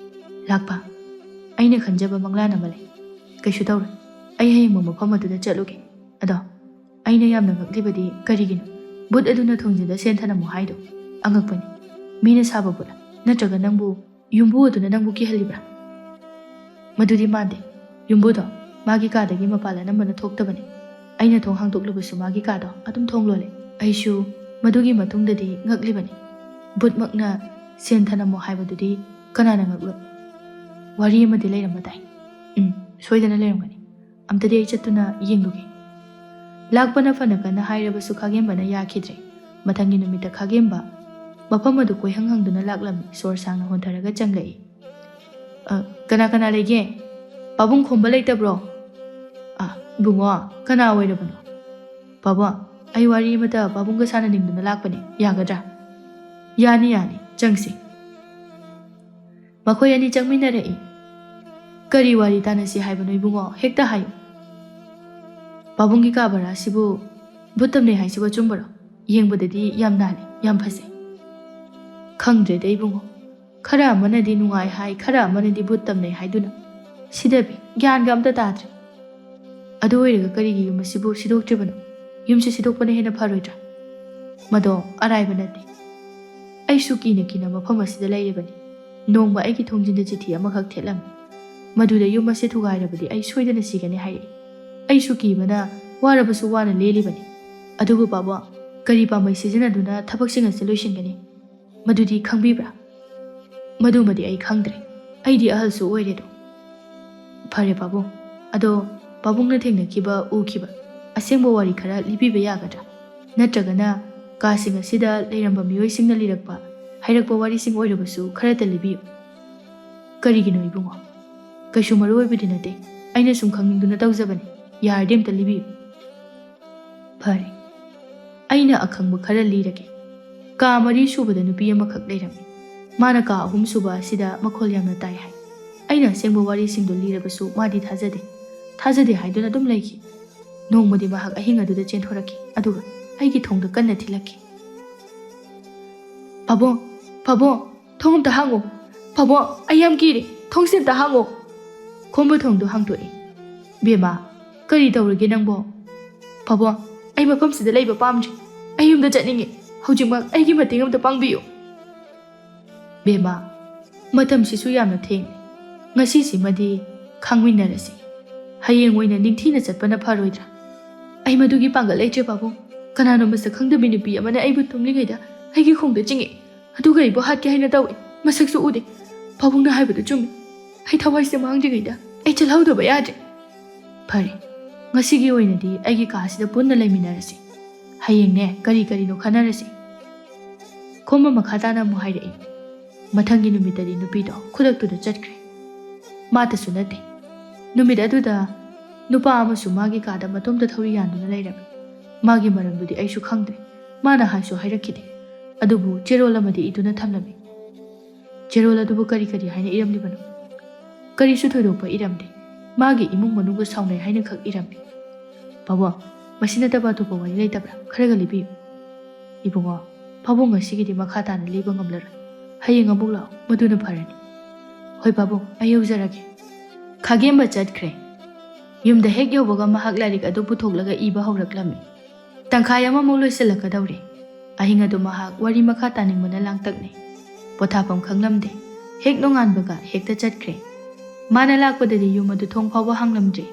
"ꯂꯥꯛꯄ, ꯑꯩꯅ ꯈꯟꯖꯕ ꯃꯪꯂꯥꯟ ꯑꯃ ꯂꯩ꯫ ꯀꯩꯁꯨ ꯇꯧꯔꯣꯏ꯫ ꯑꯩ ꯍꯌꯦꯡꯃꯛ ꯃꯐꯝ ꯑꯗꯨꯗ ꯆꯠꯂꯨꯒꯦ꯫ ꯑꯗꯣ ꯑꯩꯅ ꯌꯥꯝꯅ ꯉꯛꯂꯤꯕꯗꯤ ꯀꯔꯤꯒꯤꯅꯣ? ꯕꯨꯠ ꯑꯗꯨꯅ ꯊꯣꯡꯖꯤꯟꯗ ꯁꯦꯟ ꯊꯅꯝꯃꯣ ꯍꯥꯏꯗꯣ ꯑꯉꯛꯄꯅꯤ꯫ ꯃꯤꯅ ꯁꯥꯕ ꯕꯨꯠꯂꯥ? ꯅꯠꯇ꯭ꯔꯒ ꯅꯪꯕꯨ, ꯌꯨꯝꯕꯨ ꯑꯗꯨꯅ ꯅꯪꯕꯨ ꯀꯤꯍꯜꯂꯤꯕ꯭ꯔꯥ?" "ꯃꯗꯨꯗꯤ ꯃꯥꯟꯗꯦ꯫ ꯌꯨꯝꯕꯨꯗꯣ ꯃꯥꯒꯤ ꯀꯥꯗꯒꯤ ꯃꯄꯥꯟ ꯑꯅꯝꯕꯅ ꯊꯣꯛꯇꯕꯅꯤ꯫ ꯑꯩꯅ ꯊꯣꯡ ꯍꯥꯡꯗꯣꯛꯂꯕꯁꯨ ꯃꯥꯒꯤ ꯀꯥꯗꯣ ꯑꯗꯨꯝ ꯊꯣꯡ ꯂꯣꯜꯂꯦ꯫ ꯑꯩꯁꯨ ꯃꯗꯨꯒꯤ ꯃꯇꯨꯡꯗꯗꯤ ꯉꯛꯂꯤꯕꯅꯤ꯫ ꯕꯨꯠꯃꯛꯅ ꯁꯦꯟ ꯊꯅꯝꯃꯣ ꯍꯥꯏꯕꯗꯨꯗꯤ ꯀꯅꯥꯅ ꯉꯛꯂꯣꯏ? ꯋꯥꯔꯤ ꯑꯃꯗꯤ ꯂꯩꯔꯝꯕ ꯇꯥꯏ꯫ ꯎꯝ, ꯁꯣꯏꯗꯅ ꯂꯩꯔꯝꯒꯅꯤ꯫ ꯑꯝꯇꯗꯤ ꯑꯩ ꯆꯠꯇꯨꯅ ꯌꯦꯡꯂꯨꯒꯦ꯫" ꯂꯥꯛꯄꯅ ꯐꯅ ꯀꯟꯅ ꯍꯥꯏꯔꯕꯁꯨ ꯈꯥꯒꯦꯝꯕꯅ ꯌꯥꯈꯤꯗ꯭ꯔꯦ꯫ ꯃꯊꯪꯒꯤ ꯅꯨꯃꯤꯠꯇ ꯈꯥꯒꯦꯝꯕ ꯃꯐꯝ ꯑꯗꯨ ꯀꯣꯏꯍꯪ ꯍꯪꯗꯨꯅ ꯂꯥꯛꯂꯝꯃꯤ꯫ ꯁꯣꯔ ꯁꯥꯡꯅ ꯍꯣꯟꯊꯔꯒ ꯆꯪꯂꯛꯏ꯫ "ꯑ, ꯀꯅꯥ ꯀꯅꯥ ꯂꯩꯒꯦ? ꯄꯥꯕꯨꯡ ꯈꯣꯝꯕ ꯂꯩꯇꯕ꯭ꯔꯣ?" "ꯑ, ꯏꯕꯨꯡꯉꯣ, ꯀꯅꯥ ꯑꯣꯏꯔꯕꯅꯣ?" "ꯄꯥꯕꯨꯡ, ꯑꯩ ꯋꯥꯔꯤ ꯑꯃꯇ ꯄꯥꯕꯨꯡꯒ ꯁꯥꯟꯅꯅꯤꯡꯗꯨꯅ ꯂꯥꯛꯄꯅꯦ, ꯌꯥꯒꯗ꯭ꯔꯥ?" "ꯌꯥꯅꯤ, ꯌꯥꯅꯤ, ꯆꯪꯁꯤ꯫" ꯃꯈꯣꯏ ꯑꯅꯤ ꯆꯪꯃꯤꯟꯅꯔꯛꯏ꯫ "ꯀꯔꯤ ꯋꯥꯔꯤ ꯇꯥꯟꯅꯁꯤ ꯍꯥꯏꯕꯅꯣ ꯏꯕꯨꯡꯉꯣ? ꯍꯦꯛꯇ ꯍꯥꯏꯌꯨ꯫" "ꯄꯥꯕꯨꯡꯒꯤ ꯀꯥ ꯚꯔꯥꯁꯤꯕꯨ ꯚꯨꯠ ꯇꯝꯅꯩ ꯍꯥꯏꯁꯤꯕꯨ ꯑꯆꯨꯝꯕꯔꯣ? ꯌꯦꯡꯕꯗꯗꯤ ꯌꯥꯝ ꯅꯥꯜꯂꯤ, ꯌꯥꯝ ꯐꯖꯩ꯫" "ꯈꯪꯗ꯭ꯔꯦꯗ ꯏꯕꯨꯡꯉꯣ, ꯈꯔ ꯑꯃꯅꯗꯤ ꯅꯨꯡꯉꯥꯏ ꯍꯥꯏ, ꯈꯔ ꯑꯃꯅꯗꯤ ꯚꯨꯠ ꯇꯝꯅꯩ ꯍꯥꯏꯗꯨꯅ꯫ ꯁꯤꯗꯕꯤ ꯒ꯭ꯌꯥꯟꯒ ꯑꯝꯇ ꯇꯥꯗ꯭ꯔꯦ꯫ ꯑꯗꯨ ꯑꯣꯏꯔꯒ ꯀꯔꯤꯒꯤ ꯌꯨꯝ ꯑꯁꯤꯕꯨ ꯁꯤꯗꯣꯛꯇ꯭ꯔꯤꯕꯅꯣ? ꯌꯨꯝꯁꯤ ꯁꯤꯗꯣꯛꯄꯅ ꯍꯦꯟꯅ ꯐꯔꯣꯏꯗ꯭ꯔꯥ?" "ꯃꯗꯣ ꯑꯔꯥꯏꯕ ꯅꯠꯇꯦ꯫ ꯑꯩꯁꯨ ꯀꯤꯅ ꯀꯤꯅ ꯃꯐꯝ ꯑꯁꯤꯗ ꯂꯩꯔꯤꯕꯅꯤ꯫ ꯅꯣꯡꯃ ꯑꯩꯒꯤ ꯊꯣꯡꯖꯤꯟꯗ ꯆꯤꯊꯤ ꯑꯃꯈꯛ ꯊꯦꯠꯂꯝꯃꯤ꯫ ꯃꯗꯨꯗ ꯌꯨꯝ ꯑꯁꯤ ꯊꯨꯒꯥꯏꯔꯕꯗꯤ ꯑꯩ ꯁꯣꯏꯗꯅ ꯁꯤꯒꯅꯤ ꯍꯥꯏꯔꯛꯏ꯫ ꯑꯩꯁꯨ ꯀꯤꯕꯅ ꯋꯥꯔꯕꯁꯨ ꯋꯥꯅ ꯂꯦꯜꯂꯤꯕꯅꯤ꯫ ꯑꯗꯨꯕꯨ ꯄꯥꯕꯨꯡ, ꯀꯔꯤ ꯄꯥꯝꯕꯩ ꯁꯤꯖꯤꯟꯅꯗꯨꯅ ꯊꯕꯛꯁꯤꯡ ꯑꯁꯤ ꯂꯣꯏꯁꯤꯟꯒꯅꯤ? ꯃꯗꯨꯗꯤ ꯈꯪꯕꯤꯕ꯭ꯔꯥ?" "ꯃꯗꯨꯃꯗꯤ ꯑꯩ ꯈꯪꯗ꯭ꯔꯦ꯫ ꯑꯩꯗꯤ ꯑꯍꯜꯁꯨ ꯑꯣꯏꯔꯦꯗꯣ꯫" "ꯐꯔꯦ ꯄꯥꯕꯨꯡ, ꯑꯗꯣ ꯄꯥꯕꯨꯡꯅ ꯊꯦꯡꯅꯈꯤꯕ, ꯎꯈꯤꯕ ꯑꯁꯦꯡꯕ ꯋꯥꯔꯤ ꯈꯔ ꯂꯤꯕꯤꯕ ꯌꯥꯒꯗ꯭ꯔꯥ? ꯅꯠꯇ꯭ꯔꯒꯅ ꯀꯥꯁꯤꯡ ꯑꯁꯤꯗ ꯂꯩꯔꯝꯕ ꯃꯤꯑꯣꯏꯁꯤꯡꯅ ꯂꯤꯔꯛꯄ, ꯍꯥꯏꯔꯛꯄ ꯋꯥꯔꯤꯁꯤꯡ ꯑꯣꯏꯔꯕꯁꯨ ꯈꯔꯇ ꯂꯤꯕꯤꯌꯨ꯫" "ꯀꯔꯤꯒꯤꯅꯣ ꯏꯕꯨꯡꯉꯣ? ꯀꯩꯁꯨ ꯃꯔꯨ ꯑꯣꯏꯕꯗꯤ ꯅꯠꯇꯦ꯫ ꯑꯩꯅ ꯁꯨꯝ ꯈꯪꯅꯤꯡꯗꯨꯅ ꯇꯧꯖꯕꯅꯤ꯫ ꯌꯥꯔꯗꯤ ꯑꯝꯇ ꯂꯤꯕꯤꯌꯨ꯫" "ꯐꯔꯦ, ꯑꯩꯅ ꯑꯈꯪꯕ ꯈꯔ ꯂꯤꯔꯒꯦ꯫ ꯀꯥ ꯃꯔꯤ ꯁꯨꯕꯗ ꯅꯨꯄꯤ ꯑꯃꯈꯛ ꯂꯩꯔꯝꯃꯤ꯫ ꯃꯥꯅ ꯀꯥ ꯑꯍꯨꯝ ꯁꯨꯕ ꯑꯁꯤꯗ ꯃꯈꯣꯜ ꯌꯥꯝꯅ ꯇꯥꯏ ꯍꯥꯏ꯫ ꯑꯩꯅ ꯑꯁꯦꯡꯕ ꯋꯥꯔꯤꯁꯤꯡꯗꯨ ꯂꯤꯔꯕꯁꯨ ꯃꯥꯗꯤ ꯊꯥꯖꯗꯦ꯫ ꯊꯥꯖꯗꯦ ꯍꯥꯏꯗꯨꯅ ꯑꯗꯨꯝ ꯂꯩꯈꯤ꯫ ꯅꯣꯡꯃꯗꯤ ꯃꯍꯥꯛ ꯑꯍꯤꯡ ꯑꯗꯨꯗ ꯆꯦꯟꯊꯣꯔꯛꯈꯤ, ꯑꯗꯨꯒ ꯑꯩꯒꯤ ꯊꯣꯡꯗ ꯀꯟꯅ ꯊꯤꯜꯂꯛꯈꯤ꯫ "ꯄꯥꯕꯨꯡ, ꯄꯥꯕꯨꯡ, ꯊꯣꯡ ꯑꯝꯇ ꯍꯥꯡꯉꯨ꯫ "ꯄꯥꯕꯨꯡ, ꯑꯩ ꯌꯥꯝ ꯀꯤꯔꯦ, ꯊꯣꯡꯁꯦ ꯑꯝꯇ ꯍꯥꯡꯉꯣ꯫" ꯈꯣꯝꯕ ꯊꯣꯡꯗꯣ ꯍꯥꯡꯗꯣꯛꯏ꯫ "ꯕꯦꯝꯃ, ꯀꯔꯤ ꯇꯧꯔꯒꯦ ꯅꯪꯕꯣ?" "ꯄꯥꯕꯨꯡ, ꯑꯩ ꯃꯐꯝꯁꯤꯗ ꯂꯩꯕ ꯄꯥꯝꯗ꯭ꯔꯦ꯫ ꯑꯩ ꯌꯨꯝꯗ ꯆꯠꯅꯤꯡꯉꯦ꯫ ꯍꯧꯖꯤꯛꯃꯛ ꯑꯩꯒꯤ ꯃꯇꯦꯡ ꯑꯝꯇ ꯄꯥꯡꯕꯤꯌꯨ꯫" "ꯕꯦꯝꯃ, ꯃꯇꯝꯁꯤꯁꯨ ꯌꯥꯝꯅ ꯊꯦꯡꯂꯦ꯫ ꯉꯁꯤꯁꯤꯃꯗꯤ ꯈꯥꯡꯃꯤꯟꯅꯔꯁꯤ꯫ ꯍꯌꯦꯡ ꯑꯣꯏꯅ ꯅꯤꯡꯊꯤꯅ ꯆꯠꯄꯅ ꯐꯔꯣꯏꯗ꯭ꯔꯥ?" "ꯑꯩ ꯃꯗꯨꯒꯤ ꯄꯥꯡꯒꯜ ꯂꯩꯇ꯭ꯔꯦ ꯄꯥꯕꯨꯡ꯫ ꯀꯅꯥꯅꯣ ꯃꯁꯛ ꯈꯪꯗꯕꯤ ꯅꯨꯄꯤ ꯑꯃꯅ ꯑꯩꯕꯨ ꯇꯨꯝꯂꯤꯉꯩꯗ ꯑꯩꯒꯤ ꯈꯣꯡꯗ ꯆꯤꯡꯉꯤ, ꯑꯗꯨꯒ ꯑꯩꯕꯨ ꯍꯥꯠꯀꯦ ꯍꯥꯏꯅ ꯇꯧꯏ꯫ ꯃꯁꯛꯁꯨ ꯎꯗꯦ꯫ ꯄꯥꯕꯨꯡꯅ ꯍꯥꯏꯕꯗꯨ ꯆꯨꯝꯃꯤ꯫ ꯑꯩ ꯊꯋꯥꯏꯁꯦ ꯃꯥꯡꯗ꯭ꯔꯤꯉꯩꯗ ꯑꯩ ꯆꯠꯍꯧꯗꯕ ꯌꯥꯗ꯭ꯔꯦ꯫ ꯐꯔꯦ, ꯉꯁꯤꯒꯤ ꯑꯣꯏꯅꯗꯤ ꯑꯩꯒꯤ ꯀꯥꯁꯤꯗ ꯄꯨꯟꯅ ꯂꯩꯃꯤꯟꯅꯔꯁꯤ꯫ ꯍꯌꯦꯡꯅꯦ, ꯀꯔꯤ ꯀꯔꯤꯅꯣ ꯈꯟꯅꯔꯁꯤ꯫" ꯈꯣꯝꯕ ꯃꯈꯥ ꯇꯥꯅ ꯑꯃꯨꯛ ꯍꯥꯏꯔꯛꯏ꯫ ꯃꯊꯪꯒꯤ ꯅꯨꯃꯤꯠꯇꯗꯤ ꯅꯨꯄꯤꯗꯣ ꯈꯨꯗꯛꯇꯨꯗ ꯆꯠꯈ꯭ꯔꯦ꯫ ꯃꯥꯇꯁꯨ ꯅꯠꯇꯦ꯫ ꯅꯨꯃꯤꯠ ꯑꯗꯨꯗ ꯅꯨꯄꯥ ꯑꯃꯁꯨ ꯃꯥꯒꯤ ꯀꯥꯗ ꯃꯇꯣꯝꯇ ꯊꯧꯔꯤ ꯌꯥꯟꯗꯨꯅ ꯂꯩꯔꯝꯃꯤ꯫ ꯃꯥꯒꯤ ꯃꯔꯝꯗꯨꯗꯤ ꯑꯩꯁꯨ ꯈꯪꯗ꯭ꯔꯦ꯫ ꯃꯥꯅ ꯍꯥꯏꯁꯨ ꯍꯥꯏꯔꯛꯈꯤꯗꯦ꯫ ꯑꯗꯨꯕꯨ ꯆꯦꯔꯣꯜ ꯑꯃꯗꯤ ꯏꯗꯨꯅ ꯊꯝꯂꯝꯃꯤ꯫ ꯆꯦꯔꯣꯜ ꯑꯗꯨꯕꯨ ꯀꯔꯤ ꯀꯔꯤ ꯍꯥꯏꯅ ꯏꯔꯝꯂꯤꯕꯅꯣ? ꯀꯔꯤꯁꯨ ꯊꯣꯏꯗꯣꯛꯄ ꯏꯔꯝꯗꯦ꯫ ꯃꯥꯒꯤ ꯏꯃꯨꯡ ꯃꯅꯨꯡꯒ ꯁꯥꯎꯅꯩ ꯍꯥꯏꯅꯈꯛ ꯏꯔꯝꯃꯤ꯫ "ꯄꯥꯕꯨꯡ, ꯃꯁꯤ ꯅꯠꯇꯕ ꯑꯇꯣꯞꯄ ꯋꯥꯔꯤ ꯂꯩꯇꯕ꯭ꯔꯥ? ꯈꯔꯒ ꯂꯤꯕꯤꯌꯨ꯫" "ꯏꯕꯨꯡꯉꯣ, ꯄꯥꯕꯨꯡ ꯉꯁꯤꯒꯤꯗꯤ ꯃꯈꯥ ꯇꯥꯅ ꯂꯤꯕ ꯉꯝꯂꯔꯣꯏ꯫ ꯍꯌꯦꯡ ꯑꯃꯨꯛ ꯂꯥꯛꯑꯣ, ꯃꯗꯨꯅ ꯐꯔꯅꯤ꯫" "ꯍꯣꯏ ꯄꯥꯕꯨꯡ, ꯑꯩ ꯌꯧꯖꯔꯒꯦ꯫" ꯈꯥꯒꯦꯝꯕ ꯆꯠꯈ꯭ꯔꯦ꯫ ꯌꯨꯝꯗ ꯍꯦꯛ ꯌꯧꯕꯒ ꯃꯍꯥꯛ ꯂꯥꯏꯔꯤꯛ ꯑꯗꯨ ꯄꯨꯊꯣꯛꯂꯒ ꯏꯕ ꯍꯧꯔꯛꯂꯝꯃꯤ꯫ ꯇꯪꯈꯥꯏ ꯑꯃꯃꯨꯛ ꯂꯣꯏꯁꯤꯜꯂꯛꯀꯗꯧꯔꯦ꯫ ꯑꯍꯤꯡ ꯑꯗꯨ ꯃꯍꯥꯛ ꯋꯥꯔꯤ ꯃꯈꯥ ꯇꯥꯅꯤꯡꯕꯅ ꯂꯥꯡꯇꯛꯅꯩ꯫ ꯄꯣꯊꯥꯐꯝ ꯈꯪꯂꯝꯗꯦ꯫ ꯍꯦꯛ ꯅꯣꯡꯉꯥꯟꯕꯒ ꯍꯦꯛꯇ ꯆꯠꯈ꯭ꯔꯦ꯫ ꯃꯥꯅ ꯂꯥꯛꯄꯗꯗꯤ ꯌꯨꯝ ꯑꯗꯨ ꯊꯣꯡ ꯐꯥꯎꯕ ꯍꯥꯡꯂꯝꯗ꯭ꯔꯤ꯫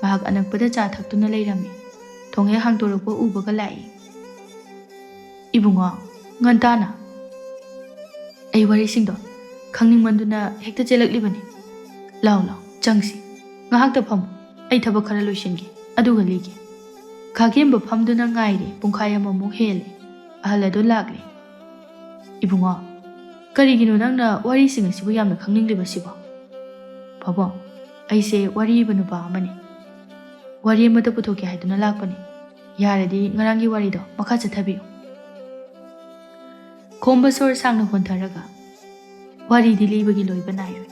ꯃꯍꯥꯛ ꯑꯅꯛꯄꯗ ꯆꯥ ꯊꯛꯇꯨꯅ ꯂꯩꯔꯝꯃꯤ꯫ ꯊꯣꯡ ꯍꯦꯛ ꯍꯥꯡꯗꯣꯔꯛꯄ ꯎꯕꯒ ꯂꯥꯛꯏ꯫ "ꯏꯕꯨꯡꯉꯣ, ꯉꯟꯇꯥꯅ?" "ꯑꯩ ꯋꯥꯔꯤꯁꯤꯡꯗꯣ ꯈꯪꯅꯤꯡꯃꯟꯗꯨꯅ ꯍꯦꯛꯇ ꯆꯦꯜꯂꯛꯂꯤꯕꯅꯤ꯫ ꯂꯥꯎ, ꯂꯥꯎ, ꯆꯪꯁꯤ꯫ ꯉꯥꯏꯍꯥꯛꯇ ꯐꯝꯃꯨ, ꯑꯩ ꯊꯕꯛ ꯈꯔ ꯂꯣꯏꯁꯤꯟꯒꯦ, ꯑꯗꯨꯒ ꯂꯤꯒꯦ꯫" ꯈꯥꯒꯦꯝꯕ ꯐꯝꯗꯨꯅ ꯉꯥꯏꯔꯦ꯫ ꯄꯨꯡꯈꯥꯏ ꯑꯃꯃꯨꯛ ꯍꯦꯜꯂꯦ꯫ ꯑꯍꯜ ꯑꯗꯨ ꯂꯥꯛꯂꯦ꯫ "ꯏꯕꯨꯡꯉꯣ, ꯀꯔꯤꯒꯤꯅꯣ ꯅꯪꯅ ꯋꯥꯔꯤꯁꯤꯡ ꯑꯁꯤꯕꯨ ꯌꯥꯝꯅ ꯈꯪꯅꯤꯡꯂꯤꯕꯁꯤꯕꯣ?" "ꯄꯥꯕꯨꯡ, ꯑꯩꯁꯦ ꯋꯥꯔꯤ ꯏꯕ ꯅꯨꯄꯥ ꯑꯃꯅꯤ꯫ ꯋꯥꯔꯤ ꯑꯃꯇ ꯄꯨꯊꯣꯛꯀꯦ ꯍꯥꯏꯗꯨꯅ ꯂꯥꯛꯄꯅꯤ꯫ ꯌꯥꯔꯗꯤ ꯉꯔꯥꯡꯒꯤ ꯋꯥꯔꯤꯗꯣ ꯃꯈꯥ ꯆꯠꯊꯕꯤꯌꯨ꯫" ꯈꯣꯝꯕ ꯁꯣꯔ ꯁꯥꯡꯅ ꯍꯣꯟꯊꯔꯒ, "ꯋꯥꯔꯤꯗꯤ ꯂꯤꯕꯒꯤ ꯂꯣꯏꯕ ꯅꯥꯏꯔꯣꯏ꯫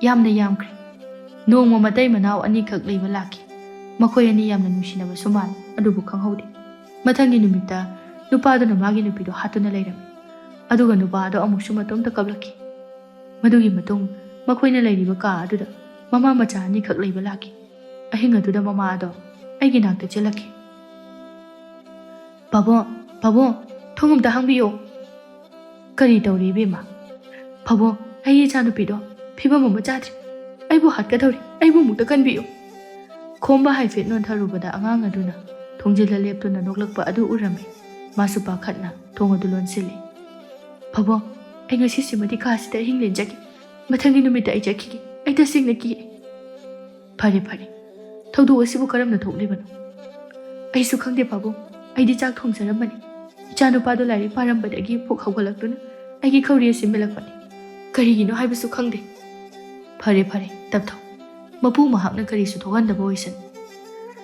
ꯌꯥꯝꯅ ꯌꯥꯝꯈ꯭ꯔꯦ꯫ ꯅꯣꯡꯃ ꯃꯇꯩ ꯃꯅꯥꯎ ꯑꯅꯤꯈꯛ ꯂꯩꯕ ꯂꯥꯛꯈꯤ꯫ ꯃꯈꯣꯏ ꯑꯅꯤ ꯌꯥꯝꯅ ꯅꯨꯡꯁꯤꯅꯕꯁꯨ ꯃꯥꯜꯂꯤ, ꯑꯗꯨꯕꯨ ꯈꯪꯍꯧꯗꯦ꯫ ꯃꯊꯪꯒꯤ ꯅꯨꯃꯤꯠꯇ ꯅꯨꯄꯥꯗꯨꯅ ꯃꯥꯒꯤ ꯅꯨꯄꯤꯗꯨ ꯍꯥꯠꯇꯨꯅ ꯂꯩꯔꯝꯃꯤ꯫ ꯑꯗꯨꯒ ꯅꯨꯄꯥ ꯑꯗꯨ ꯑꯃꯨꯛꯁꯨ ꯃꯇꯣꯝꯇ ꯀꯞꯂꯛꯈꯤ꯫ ꯃꯗꯨꯒꯤ ꯃꯇꯨꯡ ꯃꯈꯣꯏꯅ ꯂꯩꯔꯤꯕ ꯀꯥ ꯑꯗꯨꯗ ꯃꯃꯥ ꯃꯆꯥ ꯑꯅꯤꯈꯛ ꯂꯩꯕ ꯂꯥꯛꯈꯤ꯫ ꯑꯍꯤꯡ ꯑꯗꯨꯗ ꯃꯃꯥ ꯑꯗꯣ ꯑꯩꯒꯤ ꯅꯥꯛꯇ ꯆꯦꯜꯂꯛꯈꯤ꯫ "ꯄꯥꯕꯨꯡ, ꯄꯥꯕꯨꯡ, ꯊꯣꯡ ꯑꯝꯇ ꯍꯥꯡꯕꯤꯌꯣ!" "ꯀꯔꯤ ꯇꯧꯔꯦ ꯏꯕꯦꯝꯃ?" "ꯄꯥꯕꯨꯡ, ꯑꯩ ꯏꯆꯥꯅꯨꯄꯤꯗꯣ ꯐꯤꯕꯝ ꯑꯃ ꯆꯥꯗ꯭ꯔꯦ꯫ ꯑꯩꯕꯨ ꯍꯥꯠꯀꯗꯧꯔꯦ꯫ ꯑꯩꯕꯨ ꯑꯃꯨꯛꯇ ꯀꯟꯕꯤꯌꯨ!" ꯈꯣꯝꯕ ꯍꯥꯏꯐꯦꯠ ꯅꯣꯟꯊꯔꯨꯕꯗ ꯑꯉꯥꯡ ꯑꯗꯨꯅ ꯊꯣꯡꯖꯤꯜꯗ ꯂꯦꯞꯇꯨꯅ ꯅꯣꯛꯂꯛꯄ ꯑꯗꯨ ꯎꯔꯝꯃꯤ꯫ ꯃꯥꯁꯨ ꯄꯥꯈꯠꯅ ꯊꯣꯡ ꯑꯗꯨ ꯂꯣꯟꯁꯤꯜꯂꯤ꯫ "ꯄꯥꯕꯨꯡ, ꯑꯩ ꯉꯁꯤꯁꯤꯃꯗꯤ ꯀꯥꯁꯤꯗ ꯑꯍꯤꯡ ꯂꯦꯟꯖꯒꯦ꯫ ꯃꯊꯪꯒꯤ ꯅꯨꯃꯤꯠꯇ ꯑꯩ ꯆꯠꯈꯤꯒꯦ꯫ ꯑꯩ ꯇꯁꯦꯡꯅ ꯀꯤꯔꯦ꯫" "ꯐꯔꯦ, ꯐꯔꯦ꯫ ꯊꯧꯗꯣꯛ ꯑꯁꯤꯕꯨ ꯀꯔꯝꯅ ꯊꯣꯛꯂꯤꯕꯅꯣ?" "ꯑꯩꯁꯨ ꯈꯪꯗꯦ ꯄꯥꯕꯨꯡ꯫ ꯑꯩꯗꯤ ꯆꯥꯛ ꯊꯣꯡꯖꯔꯝꯕꯅꯤ꯫ ꯏꯆꯥꯅꯨꯄꯥꯗꯣ ꯂꯥꯏꯔꯤꯛ ꯄꯥꯔꯝꯕꯗꯒꯤ ꯄꯨꯛ ꯍꯧꯒꯠꯂꯛꯇꯨꯅ ꯑꯩꯒꯤ ꯈꯧꯔꯤ ꯑꯁꯤ ꯃꯦꯜꯂꯛꯄꯅꯤ꯫ ꯀꯔꯤꯒꯤꯅꯣ ꯍꯥꯏꯕꯁꯨ ꯈꯪꯗꯦ꯫" "ꯐꯔꯦ, ꯐꯔꯦ, ꯇꯞꯊꯧ꯫ ꯃꯄꯨ ꯃꯍꯥꯛꯅ ꯀꯔꯤꯁꯨ ꯊꯣꯛꯍꯟꯗꯕ ꯑꯣꯏꯁꯅꯨ꯫"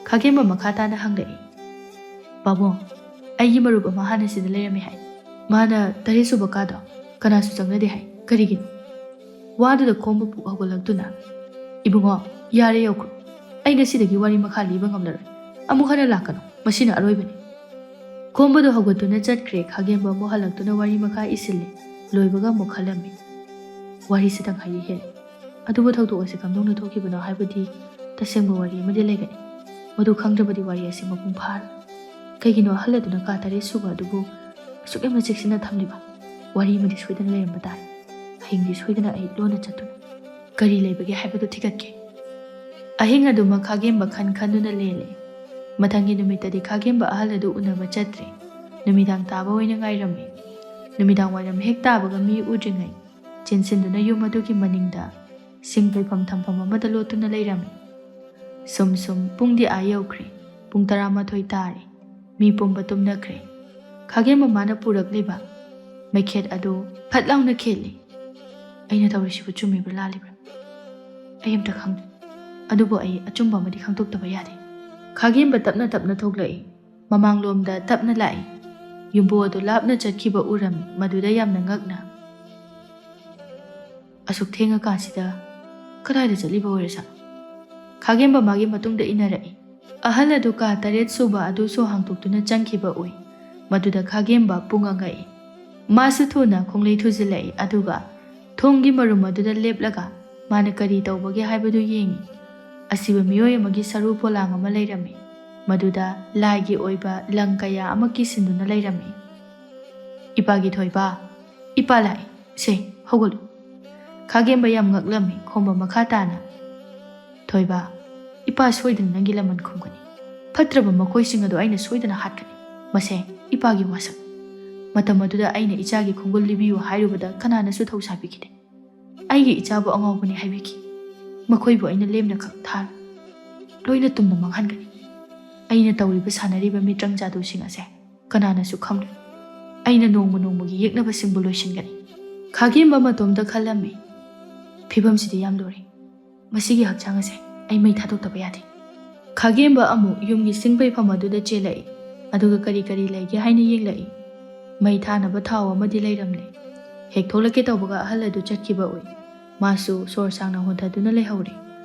ꯈꯥꯒꯦꯝꯕ ꯃꯈꯥ ꯇꯥꯅ ꯍꯪꯂꯛꯏ꯫ "ꯄꯥꯕꯨꯡ, ꯑꯩꯒꯤ ꯃꯔꯨꯞ ꯑꯃ ꯍꯥꯟꯅ ꯁꯤꯗ ꯂꯩꯔꯝꯃꯤ ꯍꯥꯏ꯫ ꯃꯥꯅ ꯇꯔꯦꯠ ꯁꯨꯕ ꯀꯥꯗꯣ ꯀꯅꯥꯁꯨ ꯆꯪꯅꯗꯦ ꯍꯥꯏ꯫ ꯀꯔꯤꯒꯤꯅꯣ?" ꯋꯥꯗꯨꯗ ꯈꯣꯝꯕ ꯄꯨꯛ ꯍꯧꯒꯠꯂꯛꯇꯨꯅ, "ꯏꯕꯨꯡꯉꯣ, ꯌꯥꯔꯦ ꯌꯧꯈ꯭ꯔꯣ꯫ ꯑꯩ ꯉꯁꯤꯗꯒꯤ ꯋꯥꯔꯤ ꯃꯈꯥ ꯂꯤꯕ ꯉꯝꯂꯔꯣꯏ꯫ ꯑꯃꯨꯛ ꯍꯟꯅ ꯂꯥꯛꯀꯅꯨ꯫ ꯃꯁꯤꯅ ꯑꯔꯣꯏꯕꯅꯤ꯫" ꯈꯣꯝꯕꯗꯣ ꯍꯧꯒꯠꯇꯨꯅ ꯆꯠꯈ꯭ꯔꯦ꯫ ꯈꯥꯒꯦꯝꯕ ꯑꯃꯨꯛ ꯍꯜꯂꯛꯇꯨꯅ ꯋꯥꯔꯤ ꯃꯈꯥ ꯏꯁꯤꯜꯂꯦ꯫ ꯂꯣꯏꯕꯒ ꯑꯃꯨꯛ ꯈꯜꯂꯝꯃꯤ꯫ ꯋꯥꯔꯤꯁꯤꯗ ꯉꯥꯏꯔꯤ ꯍꯦꯜꯂꯦ꯫ ꯑꯗꯨꯕꯨ ꯊꯧꯗꯣꯛ ꯑꯁꯤ ꯀꯝꯗꯧꯅ ꯊꯣꯛꯈꯤꯕꯅꯣ ꯍꯥꯏꯕꯗꯤ ꯇꯁꯦꯡꯕ ꯋꯥꯔꯤ ꯑꯃꯗꯤ ꯂꯩꯒꯅꯤ꯫ ꯃꯗꯨ ꯈꯪꯗ꯭ꯔꯕꯗꯤ ꯋꯥꯔꯤ ꯑꯁꯤ ꯃꯄꯨꯡ ꯐꯥꯔꯣꯏ꯫ ꯀꯩꯒꯤꯅꯣ ꯑꯍꯜ ꯑꯗꯨꯅ ꯀꯥ ꯇꯔꯦꯠ ꯁꯨꯕ ꯑꯗꯨꯕꯨ ꯑꯁꯨꯛ ꯌꯥꯝꯅ ꯆꯦꯛꯁꯤꯟꯅ ꯊꯝꯂꯤꯕ? ꯋꯥꯔꯤ ꯑꯃꯗꯤ ꯁꯣꯏꯗꯅ ꯂꯩꯔꯝꯕ ꯇꯥꯏ꯫ ꯍꯌꯦꯡꯗꯤ ꯁꯣꯏꯗꯅ ꯑꯩ ꯂꯣꯟꯅ ꯆꯠꯇꯨꯅ ꯀꯔꯤ ꯂꯩꯕꯒꯦ ꯍꯥꯏꯕꯗꯨ ꯊꯤꯒꯠꯀꯦ꯫ ꯑꯍꯤꯡ ꯑꯗꯨꯃꯛ ꯈꯥꯒꯦꯝꯕ ꯈꯟ ꯈꯟꯗꯨꯅ ꯂꯦꯜꯂꯦ꯫ ꯃꯊꯪꯒꯤ ꯅꯨꯃꯤꯠꯇꯗꯤ ꯈꯥꯒꯦꯝꯕ ꯑꯍꯜ ꯑꯗꯨ ꯎꯅꯕ ꯆꯠꯇ꯭ꯔꯦ꯫ ꯅꯨꯃꯤꯗꯥꯡ ꯇꯥꯕ ꯑꯣꯏꯅ ꯉꯥꯏꯔꯝꯃꯤ꯫ ꯅꯨꯃꯤꯗꯥꯡ ꯋꯥꯏꯔꯝ ꯍꯦꯛ ꯇꯥꯕꯒ ꯃꯤ ꯎꯗ꯭ꯔꯤꯉꯩ ꯆꯦꯟꯁꯤꯟꯗꯨꯅ ꯌꯨꯝ ꯑꯗꯨꯒꯤ ꯃꯅꯤꯡꯗ ꯁꯤꯡ ꯄꯩꯐꯝ ꯊꯝꯐꯝ ꯑꯃꯗ ꯂꯣꯠꯇꯨꯅ ꯂꯩꯔꯝꯃꯤ꯫ ꯁꯨꯝ ꯁꯨꯝ ꯄꯨꯡꯗꯤ ꯑꯥ ꯌꯧꯈ꯭ꯔꯦ꯫ ꯄꯨꯡ ꯇꯔꯥꯃꯥꯊꯣꯏ ꯇꯥꯔꯦ꯫ ꯃꯤ ꯄꯨꯝꯕ ꯇꯨꯝꯅꯈ꯭ꯔꯦ꯫ ꯈꯥꯒꯦꯝꯕ ꯃꯥꯅ ꯄꯨꯔꯛꯂꯤꯕ ꯃꯩꯈꯦꯠ ꯑꯗꯨ ꯐꯠ ꯂꯥꯎꯅ ꯈꯦꯠꯂꯤ꯫ "ꯑꯩꯅ ꯇꯧꯔꯤꯁꯤꯕꯨ ꯆꯨꯝꯃꯤꯕ꯭ꯔꯥ ꯂꯥꯜꯂꯤꯕ꯭ꯔꯥ? ꯑꯩ ꯑꯝꯇ ꯈꯪꯗꯦ꯫ ꯑꯗꯨꯕꯨ ꯑꯩ ꯑꯆꯨꯝꯕ ꯑꯃꯗꯤ ꯈꯪꯗꯣꯛꯇꯕ ꯌꯥꯗꯦ꯫" ꯈꯥꯒꯦꯝꯕ ꯇꯞꯅ ꯇꯞꯅ ꯊꯣꯛꯂꯛꯏ꯫ ꯃꯃꯥꯡꯂꯣꯝꯗ ꯇꯞꯅ ꯂꯥꯛꯏ꯫ ꯌꯨꯝꯕꯨ ꯑꯗꯨ ꯂꯥꯞꯅ ꯆꯠꯈꯤꯕ ꯎꯔꯝꯃꯤ꯫ ꯃꯗꯨꯗ ꯌꯥꯝꯅ ꯉꯛꯅ, "ꯑꯁꯨꯛ ꯊꯦꯡꯉꯀꯥꯟꯁꯤꯗ ꯀꯗꯥꯏꯗ ꯆꯠꯂꯤꯕ ꯑꯣꯏꯔꯖꯥꯠꯅꯣ?" ꯈꯥꯒꯦꯝꯕ ꯃꯥꯒꯤ ꯃꯇꯨꯡꯗ ꯏꯟꯅꯔꯛꯏ꯫ ꯑꯍꯜ ꯑꯗꯨ ꯀꯥ ꯇꯔꯦꯠ ꯁꯨꯕ ꯑꯗꯨꯁꯨ ꯍꯥꯡꯗꯣꯛꯇꯨꯅ ꯆꯪꯈꯤꯕ ꯎꯏ꯫ ꯃꯗꯨꯗ ꯈꯥꯒꯦꯝꯕ ꯄꯨꯡꯉꯛ ꯉꯛꯏ꯫ ꯃꯥꯁꯨ ꯊꯨꯅ ꯈꯣꯡꯂꯩ ꯊꯨꯖꯤꯜꯂꯛꯏ, ꯑꯗꯨꯒ ꯊꯣꯡꯒꯤ ꯃꯔꯨꯝ ꯑꯗꯨꯗ ꯂꯦꯞꯂꯒ ꯃꯥꯅ ꯀꯔꯤ ꯇꯧꯕꯒꯦ ꯍꯥꯏꯕꯗꯨ ꯌꯦꯡꯏ꯫ ꯑꯁꯤꯕ ꯃꯤꯑꯣꯏ ꯑꯃꯒꯤ ꯁꯔꯨ ꯄꯣꯂꯥꯡ ꯑꯃ ꯂꯩꯔꯝꯃꯤ꯫ ꯃꯗꯨꯗ ꯂꯥꯏꯒꯤ ꯑꯣꯏꯕ ꯂꯪ ꯀꯌꯥ ꯑꯃ ꯀꯤꯁꯤꯟꯗꯨꯅ ꯂꯩꯔꯝꯃꯤ꯫ "ꯏꯄꯥꯒꯤ ꯊꯣꯏꯕ, ꯏꯄꯥ ꯂꯥꯛꯏ꯫ ꯁꯦ, ꯍꯧꯒꯠꯂꯨ꯫" ꯈꯥꯒꯦꯝꯕ ꯌꯥꯝ ꯉꯛꯂꯝꯃꯤ꯫ ꯈꯣꯝꯕ ꯃꯈꯥ ꯇꯥꯅ, "ꯊꯣꯏꯕ, ꯏꯄꯥ ꯁꯣꯏꯗꯅ ꯅꯪꯒꯤ ꯂꯃꯟ ꯈꯨꯝꯒꯅꯤ꯫ ꯐꯠꯇ꯭ꯔꯕ ꯃꯈꯣꯏꯁꯤꯡ ꯑꯗꯨ ꯑꯩꯅ ꯁꯣꯏꯗꯅ ꯍꯥꯠꯀꯅꯤ꯫ ꯃꯁꯦ ꯏꯄꯥꯒꯤ ꯋꯥꯁꯛ꯫ ꯃꯇꯝ ꯑꯗꯨꯗ ꯑꯩꯅ ꯏꯆꯥꯒꯤ ꯈꯣꯡꯒꯨꯜ ꯂꯤꯕꯤꯌꯨ ꯍꯥꯏꯔꯨꯕꯗ ꯀꯅꯥꯅꯁꯨ ꯊꯧꯁꯥꯕꯤꯈꯤꯗꯦ꯫ ꯑꯩꯒꯤ ꯏꯆꯥꯕꯨ ꯑꯉꯥꯎꯕꯅꯤ ꯍꯥꯏꯕꯤꯈꯤ꯫ ꯃꯈꯣꯏꯕꯨ ꯑꯩꯅ ꯂꯦꯝꯅ ꯈꯛ ꯊꯥꯔꯣꯏ꯫ ꯂꯣꯏꯅ ꯇꯨꯝꯅ ꯃꯥꯡꯍꯟꯒꯅꯤ꯫ ꯑꯩꯅ ꯇꯧꯔꯤꯕ ꯁꯥꯟꯅꯔꯤꯕ ꯃꯤꯇ꯭ꯔꯪ ꯖꯥꯗꯨꯁꯤꯡ ꯑꯁꯦ ꯀꯅꯥꯅꯁꯨ ꯈꯪꯂꯣꯏ꯫ ꯑꯩꯅ ꯅꯣꯡꯃ ꯅꯣꯡꯃꯒꯤ ꯌꯦꯛꯅꯕꯁꯤꯡꯕꯨ ꯂꯣꯏꯁꯤꯟꯒꯅꯤ꯫" ꯈꯥꯒꯦꯝꯕ ꯃꯇꯣꯝꯇ ꯈꯜꯂꯝꯃꯤ, "ꯐꯤꯕꯝꯁꯤꯗꯤ ꯌꯥꯝ ꯂꯨꯔꯦ꯫ ꯃꯁꯤꯒꯤ ꯍꯛꯆꯥꯡ ꯑꯁꯦ ꯑꯩ ꯃꯩ ꯊꯥꯗꯣꯛꯇꯕ ꯌꯥꯗꯦ꯫" ꯈꯥꯒꯦꯝꯕ ꯑꯃꯨꯛ ꯌꯨꯝꯒꯤ ꯁꯤꯡ ꯄꯩꯐꯝ ꯑꯗꯨꯗ ꯆꯦꯜꯂꯛꯏ, ꯑꯗꯨꯒ ꯀꯔꯤ ꯀꯔꯤ ꯂꯩꯒꯦ ꯍꯥꯏꯅ ꯌꯦꯡꯂꯛꯏ꯫ ꯃꯩ ꯊꯥꯅꯕ ꯊꯥꯎ ꯑꯃꯗꯤ ꯂꯩꯔꯝꯂꯦ꯫ ꯍꯦꯛ ꯊꯣꯛꯂꯛꯀꯦ ꯇꯧꯕꯒ ꯑꯍꯜ ꯑꯗꯨ ꯆꯠꯈꯤꯕ ꯎꯏ꯫ ꯃꯥꯁꯨ ꯁꯣꯔ ꯁꯥꯡꯅ ꯍꯣꯟꯊꯗꯨꯅ ꯂꯩꯍꯧꯔꯦ꯫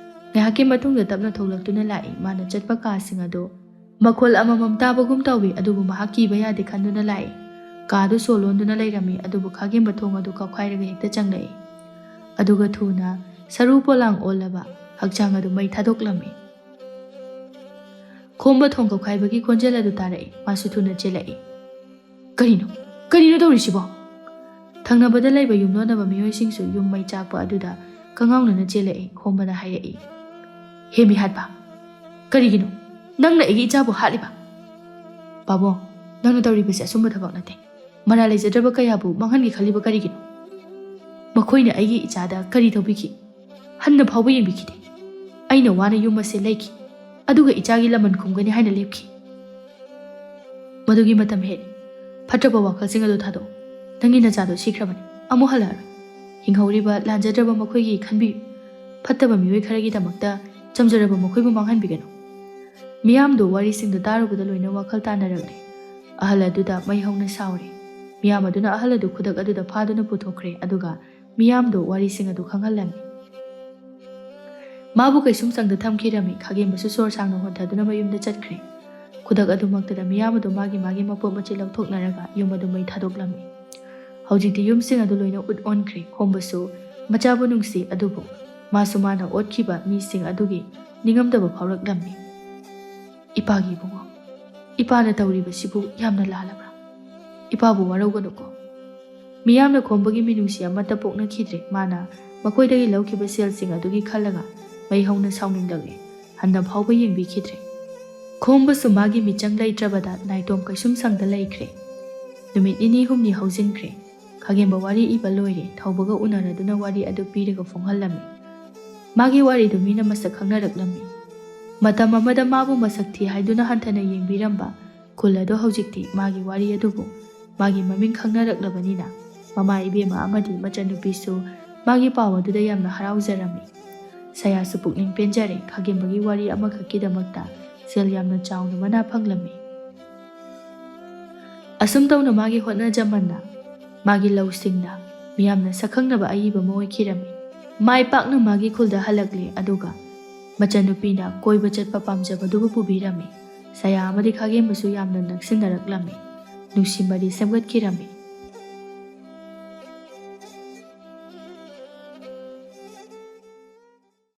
ꯉꯥꯏꯍꯥꯛꯀꯤ ꯃꯇꯨꯡꯗ ꯇꯞꯅ ꯊꯣꯛꯂꯛꯇꯨꯅ ꯂꯥꯛꯏ꯫ ꯃꯥꯅ ꯆꯠꯄ ꯀꯥꯁꯤꯡ ꯑꯗꯨ ꯃꯈꯣꯜ ꯑꯃꯃꯝ ꯇꯥꯕꯒꯨꯝ ꯇꯧꯏ, ꯑꯗꯨꯕꯨ ꯃꯍꯥꯛ ꯀꯤꯕ ꯌꯥꯗꯦ ꯈꯟꯗꯨꯅ ꯂꯥꯛꯏ꯫ ꯀꯥꯗꯨ ꯁꯣ ꯂꯣꯟꯗꯨꯅ ꯂꯩꯔꯝꯃꯤ, ꯑꯗꯨꯕꯨ ꯈꯥꯒꯦꯝꯕ ꯊꯣꯡ ꯑꯗꯨ ꯀꯥꯎꯈꯥꯏꯔꯒ ꯍꯦꯛꯇ ꯆꯪꯂꯛꯏ꯫ ꯑꯗꯨꯒ ꯊꯨꯅ ꯁꯔꯨ ꯄꯣꯂꯥꯡ ꯑꯣꯜꯂꯕ ꯍꯛꯆꯥꯡ ꯑꯗꯨ ꯃꯩ ꯊꯥꯗꯣꯛꯂꯝꯃꯤ꯫ ꯈꯣꯝꯕ ꯊꯣꯡ ꯀꯥꯎꯈꯥꯏꯕꯒꯤ ꯈꯣꯟꯖꯦꯜ ꯑꯗꯨ ꯇꯥꯔꯛꯏ꯫ ꯃꯥꯁꯨ ꯊꯨꯅ ꯆꯦꯜꯂꯛꯏ꯫ "ꯀꯔꯤꯅꯣ? ꯀꯔꯤꯅꯣ ꯇꯧꯔꯤꯁꯤꯕꯣ?" ꯊꯪꯅꯕꯗ ꯂꯩꯕ ꯌꯨꯝꯂꯣꯟꯅꯕ ꯃꯤꯑꯣꯏꯁꯤꯡꯁꯨ ꯌꯨꯝ ꯃꯩ ꯆꯥꯛꯄ ꯑꯗꯨꯗ ꯀꯉꯥꯎꯅꯅ ꯆꯦꯜꯂꯛꯏ꯫ ꯈꯣꯝꯕꯅ ꯍꯥꯏꯔꯛꯏ, "ꯍꯦ ꯃꯤꯍꯥꯠꯄ, ꯀꯔꯤꯒꯤꯅꯣ ꯅꯪꯅ ꯑꯩꯒꯤ ꯏꯆꯥꯕꯨ ꯍꯥꯠꯂꯤꯕ? ꯄꯥꯕꯨꯡ, ꯅꯪꯅ ꯇꯧꯔꯤꯕꯁꯤ ꯑꯆꯨꯝꯕ ꯊꯕꯛ ꯅꯠꯇꯦ꯫ ꯃꯔꯥꯜ ꯂꯩꯖꯗ꯭ꯔꯕ ꯀꯌꯥꯕꯨ ꯃꯥꯡꯍꯟꯒꯦ ꯈꯜꯂꯤꯕ ꯀꯔꯤꯒꯤꯅꯣ? ꯃꯈꯣꯏꯅ ꯑꯩꯒꯤ ꯏꯆꯥꯗ ꯀꯔꯤ ꯇꯧꯕꯤꯈꯤ? ꯍꯟꯅ ꯐꯥꯎꯕ ꯌꯦꯡꯕꯤꯈꯤꯗꯦ꯫ ꯑꯩꯅ ꯋꯥꯅ ꯌꯨꯝ ꯑꯁꯦ ꯂꯩꯈꯤ, ꯑꯗꯨꯒ ꯏꯆꯥꯒꯤ ꯂꯃꯟ ꯈꯨꯝꯒꯅꯤ ꯍꯥꯏꯅ ꯂꯦꯞꯈꯤ꯫ ꯃꯗꯨꯒꯤ ꯃꯇꯝ ꯍꯦꯜꯂꯤ꯫ ꯐꯠꯇ꯭ꯔꯕ ꯋꯥꯈꯜꯁꯤꯡ ꯑꯗꯨ ꯊꯥꯗꯣꯛꯎ꯫ ꯅꯪꯒꯤ ꯅꯆꯥꯗꯣ ꯁꯤꯈ꯭ꯔꯕꯅꯤ, ꯑꯃꯨꯛ ꯍꯜꯂꯛꯑꯔꯣꯏ꯫ ꯍꯤꯡꯍꯧꯔꯤꯕ ꯂꯥꯟꯖꯗ꯭ꯔꯕ ꯃꯈꯣꯏꯒꯤ ꯈꯟꯕꯤꯌꯨ꯫ ꯐꯠꯇꯕ ꯃꯤꯑꯣꯏ ꯈꯔꯒꯤꯗꯃꯛꯇ ꯆꯝꯖꯔꯕ ꯃꯈꯣꯏꯕꯨ ꯃꯥꯡꯍꯟꯕꯤꯒꯅꯨ꯫" ꯃꯤꯌꯥꯝꯗꯣ ꯋꯥꯔꯤꯁꯤꯡꯗꯣ ꯇꯥꯔꯨꯕꯗ ꯂꯣꯏꯅ ꯋꯥꯈꯜ ꯇꯥꯅꯔꯛꯂꯦ꯫ ꯑꯍꯜ ꯑꯗꯨꯗ ꯃꯩ ꯍꯧꯅ ꯁꯥꯎꯔꯦ꯫ ꯃꯤꯌꯥꯝ ꯑꯗꯨꯅ ꯑꯍꯜ ꯑꯗꯨ ꯈꯨꯗꯛ ꯑꯗꯨꯗ ꯐꯥꯗꯨꯅ ꯄꯨꯊꯣꯛꯈ꯭ꯔꯦ, ꯑꯗꯨꯒ ꯃꯤꯌꯥꯝꯗꯨ ꯋꯥꯔꯤꯁꯤꯡ ꯑꯗꯨ ꯈꯪꯍꯜꯂꯝꯃꯤ꯫ ꯃꯥꯕꯨ ꯀꯩꯁꯨꯝꯁꯪꯗ ꯊꯝꯈꯤꯔꯝꯃꯤ꯫ ꯈꯥꯒꯦꯝꯕꯁꯨ ꯁꯣꯔ ꯁꯥꯡꯅ ꯍꯣꯟꯊꯗꯨꯅ ꯃꯌꯨꯝꯗ ꯆꯠꯈ꯭ꯔꯦ꯫ ꯈꯨꯗꯛ ꯑꯗꯨꯃꯛꯇꯗ ꯃꯤꯌꯥꯝ ꯑꯗꯨ ꯃꯥꯒꯤ ꯃꯥꯒꯤ ꯃꯄꯣꯠ ꯃꯆꯩ ꯂꯧꯊꯣꯛꯅꯔꯒ ꯌꯨꯝ ꯑꯗꯨ ꯃꯩ ꯊꯥꯗꯣꯛꯂꯝꯃꯤ꯫ ꯍꯧꯖꯤꯛꯇꯤ ꯌꯨꯝꯁꯤꯡ ꯑꯗꯨ ꯂꯣꯏꯅ ꯎꯠ ꯑꯣꯟꯈ꯭ꯔꯦ꯫ ꯈꯣꯝꯕꯁꯨ ꯃꯆꯥꯕꯨ ꯅꯨꯡꯁꯤ, ꯑꯗꯨꯕꯨ ꯃꯥꯁꯨ ꯃꯥꯅ ꯑꯣꯠꯈꯤꯕ ꯃꯤꯁꯤꯡ ꯑꯗꯨꯒꯤ ꯅꯤꯡꯉꯝꯗꯕ ꯐꯥꯎꯔꯛꯂꯝꯃꯤ꯫ "ꯏꯄꯥꯒꯤ ꯏꯕꯨꯡꯉꯣ, ꯏꯄꯥꯅ ꯇꯧꯔꯤꯕꯁꯤꯕꯨ ꯌꯥꯝꯅ ꯂꯥꯜꯂꯕ꯭ꯔꯥ? ꯏꯄꯥꯕꯨ ꯋꯥꯔꯧꯒꯅꯨꯀꯣ꯫" ꯃꯤꯌꯥꯝꯅ ꯈꯣꯝꯕꯒꯤ ꯃꯤꯅꯨꯡꯁꯤ ꯑꯃꯠꯇ ꯄꯣꯛꯅꯈꯤꯗ꯭ꯔꯦ꯫ ꯃꯥꯅ ꯃꯈꯣꯏꯗꯒꯤ ꯂꯧꯈꯤꯕ ꯁꯦꯜꯁꯤꯡ ꯑꯗꯨꯒꯤ ꯈꯜꯂꯒ ꯃꯩ ꯍꯧꯅ ꯁꯥꯎꯅꯤꯡꯂꯛꯂꯦ꯫ ꯍꯟꯅ ꯐꯥꯎꯕ ꯌꯦꯡꯕꯤꯈꯤꯗ꯭ꯔꯦ꯫ ꯈꯣꯝꯕꯁꯨ ꯃꯥꯒꯤ ꯃꯤꯆꯪ ꯂꯩꯇ꯭ꯔꯕꯗ ꯅꯥꯏꯇꯣꯝ ꯀꯩꯁꯨꯝ ꯁꯪꯗ ꯂꯩꯈ꯭ꯔꯦ꯫ ꯅꯨꯃꯤꯠ ꯅꯤꯅꯤ ꯍꯨꯝꯅꯤ ꯍꯧꯖꯤꯟꯈ꯭ꯔꯦ꯫ ꯈꯥꯒꯦꯝꯕ ꯋꯥꯔꯤ ꯏꯕ ꯂꯣꯏꯔꯦ꯫ ꯊꯧꯕꯒ ꯎꯅꯔꯗꯨꯅ ꯋꯥꯔꯤ ꯑꯗꯨ ꯄꯤꯔꯒ ꯐꯣꯡꯍꯜꯂꯝꯃꯤ꯫ ꯃꯥꯒꯤ ꯋꯥꯔꯤꯗꯨ ꯃꯤꯅ ꯃꯁꯛ ꯈꯪꯅꯔꯛꯂꯝꯃꯤ꯫ ꯃꯇꯝ ꯑꯃꯗ ꯃꯥꯕꯨ ꯃꯁꯛ ꯊꯤ ꯍꯥꯏꯗꯨꯅ ꯍꯟꯊꯅ ꯌꯦꯡꯕꯤꯔꯝꯕ ꯈꯨꯜ ꯑꯗꯣ ꯍꯧꯖꯤꯛꯇꯤ ꯃꯥꯒꯤ ꯋꯥꯔꯤ ꯑꯗꯨꯕꯨ ꯃꯥꯒꯤ ꯃꯃꯤꯡ ꯈꯪꯅꯔꯛꯂꯕꯅꯤꯅ ꯃꯃꯥ ꯏꯕꯦꯝꯃ ꯑꯃꯗꯤ ꯃꯆꯟꯅꯨꯄꯤꯁꯨ ꯃꯥꯒꯤ ꯄꯥꯎ ꯑꯗꯨꯗ ꯌꯥꯝꯅ ꯍꯔꯥꯎꯖꯔꯝꯃꯤ꯫ ꯁꯌꯥꯁꯨ ꯄꯨꯛꯅꯤꯡ ꯄꯦꯟꯖꯔꯦ꯫ ꯈꯥꯒꯦꯝꯕꯒꯤ ꯋꯥꯔꯤ ꯑꯃꯈꯛꯀꯤꯗꯃꯛꯇ ꯁꯦꯜ ꯌꯥꯝꯅ ꯆꯥꯎꯅ ꯃꯅꯥ ꯐꯪꯂꯝꯃꯤ꯫ ꯑꯁꯨꯝ ꯇꯧꯅ ꯃꯥꯒꯤ ꯍꯣꯠꯅꯖꯃꯟꯅ ꯃꯥꯒꯤ ꯂꯧꯁꯤꯡꯅ ꯃꯤꯌꯥꯝꯅ ꯁꯛꯈꯪꯅꯕ ꯑꯏꯕ ꯑꯃ ꯑꯣꯏꯈꯤꯔꯝꯃꯤ꯫ ꯃꯥꯏ ꯄꯥꯛꯅ ꯃꯥꯒꯤ ꯈꯨꯜꯗ ꯍꯜꯂꯛꯂꯦ, ꯑꯗꯨꯒ ꯃꯆꯟꯅꯨꯄꯤꯅ ꯀꯣꯏꯕ ꯆꯠꯄ ꯄꯥꯝꯖꯕꯗꯨꯕꯨ ꯄꯨꯕꯤꯔꯝꯃꯤ꯫ ꯁꯌꯥ ꯑꯃꯗꯤ ꯈꯥꯒꯦꯝꯕꯁꯨ ꯌꯥꯝꯅ ꯅꯛꯁꯤꯟꯅꯔꯛꯂꯝꯃꯤ꯫ ꯅꯨꯡꯁꯤ ꯃꯔꯤ ꯁꯦꯝꯒꯠꯈꯤꯔꯝꯃꯤ꯫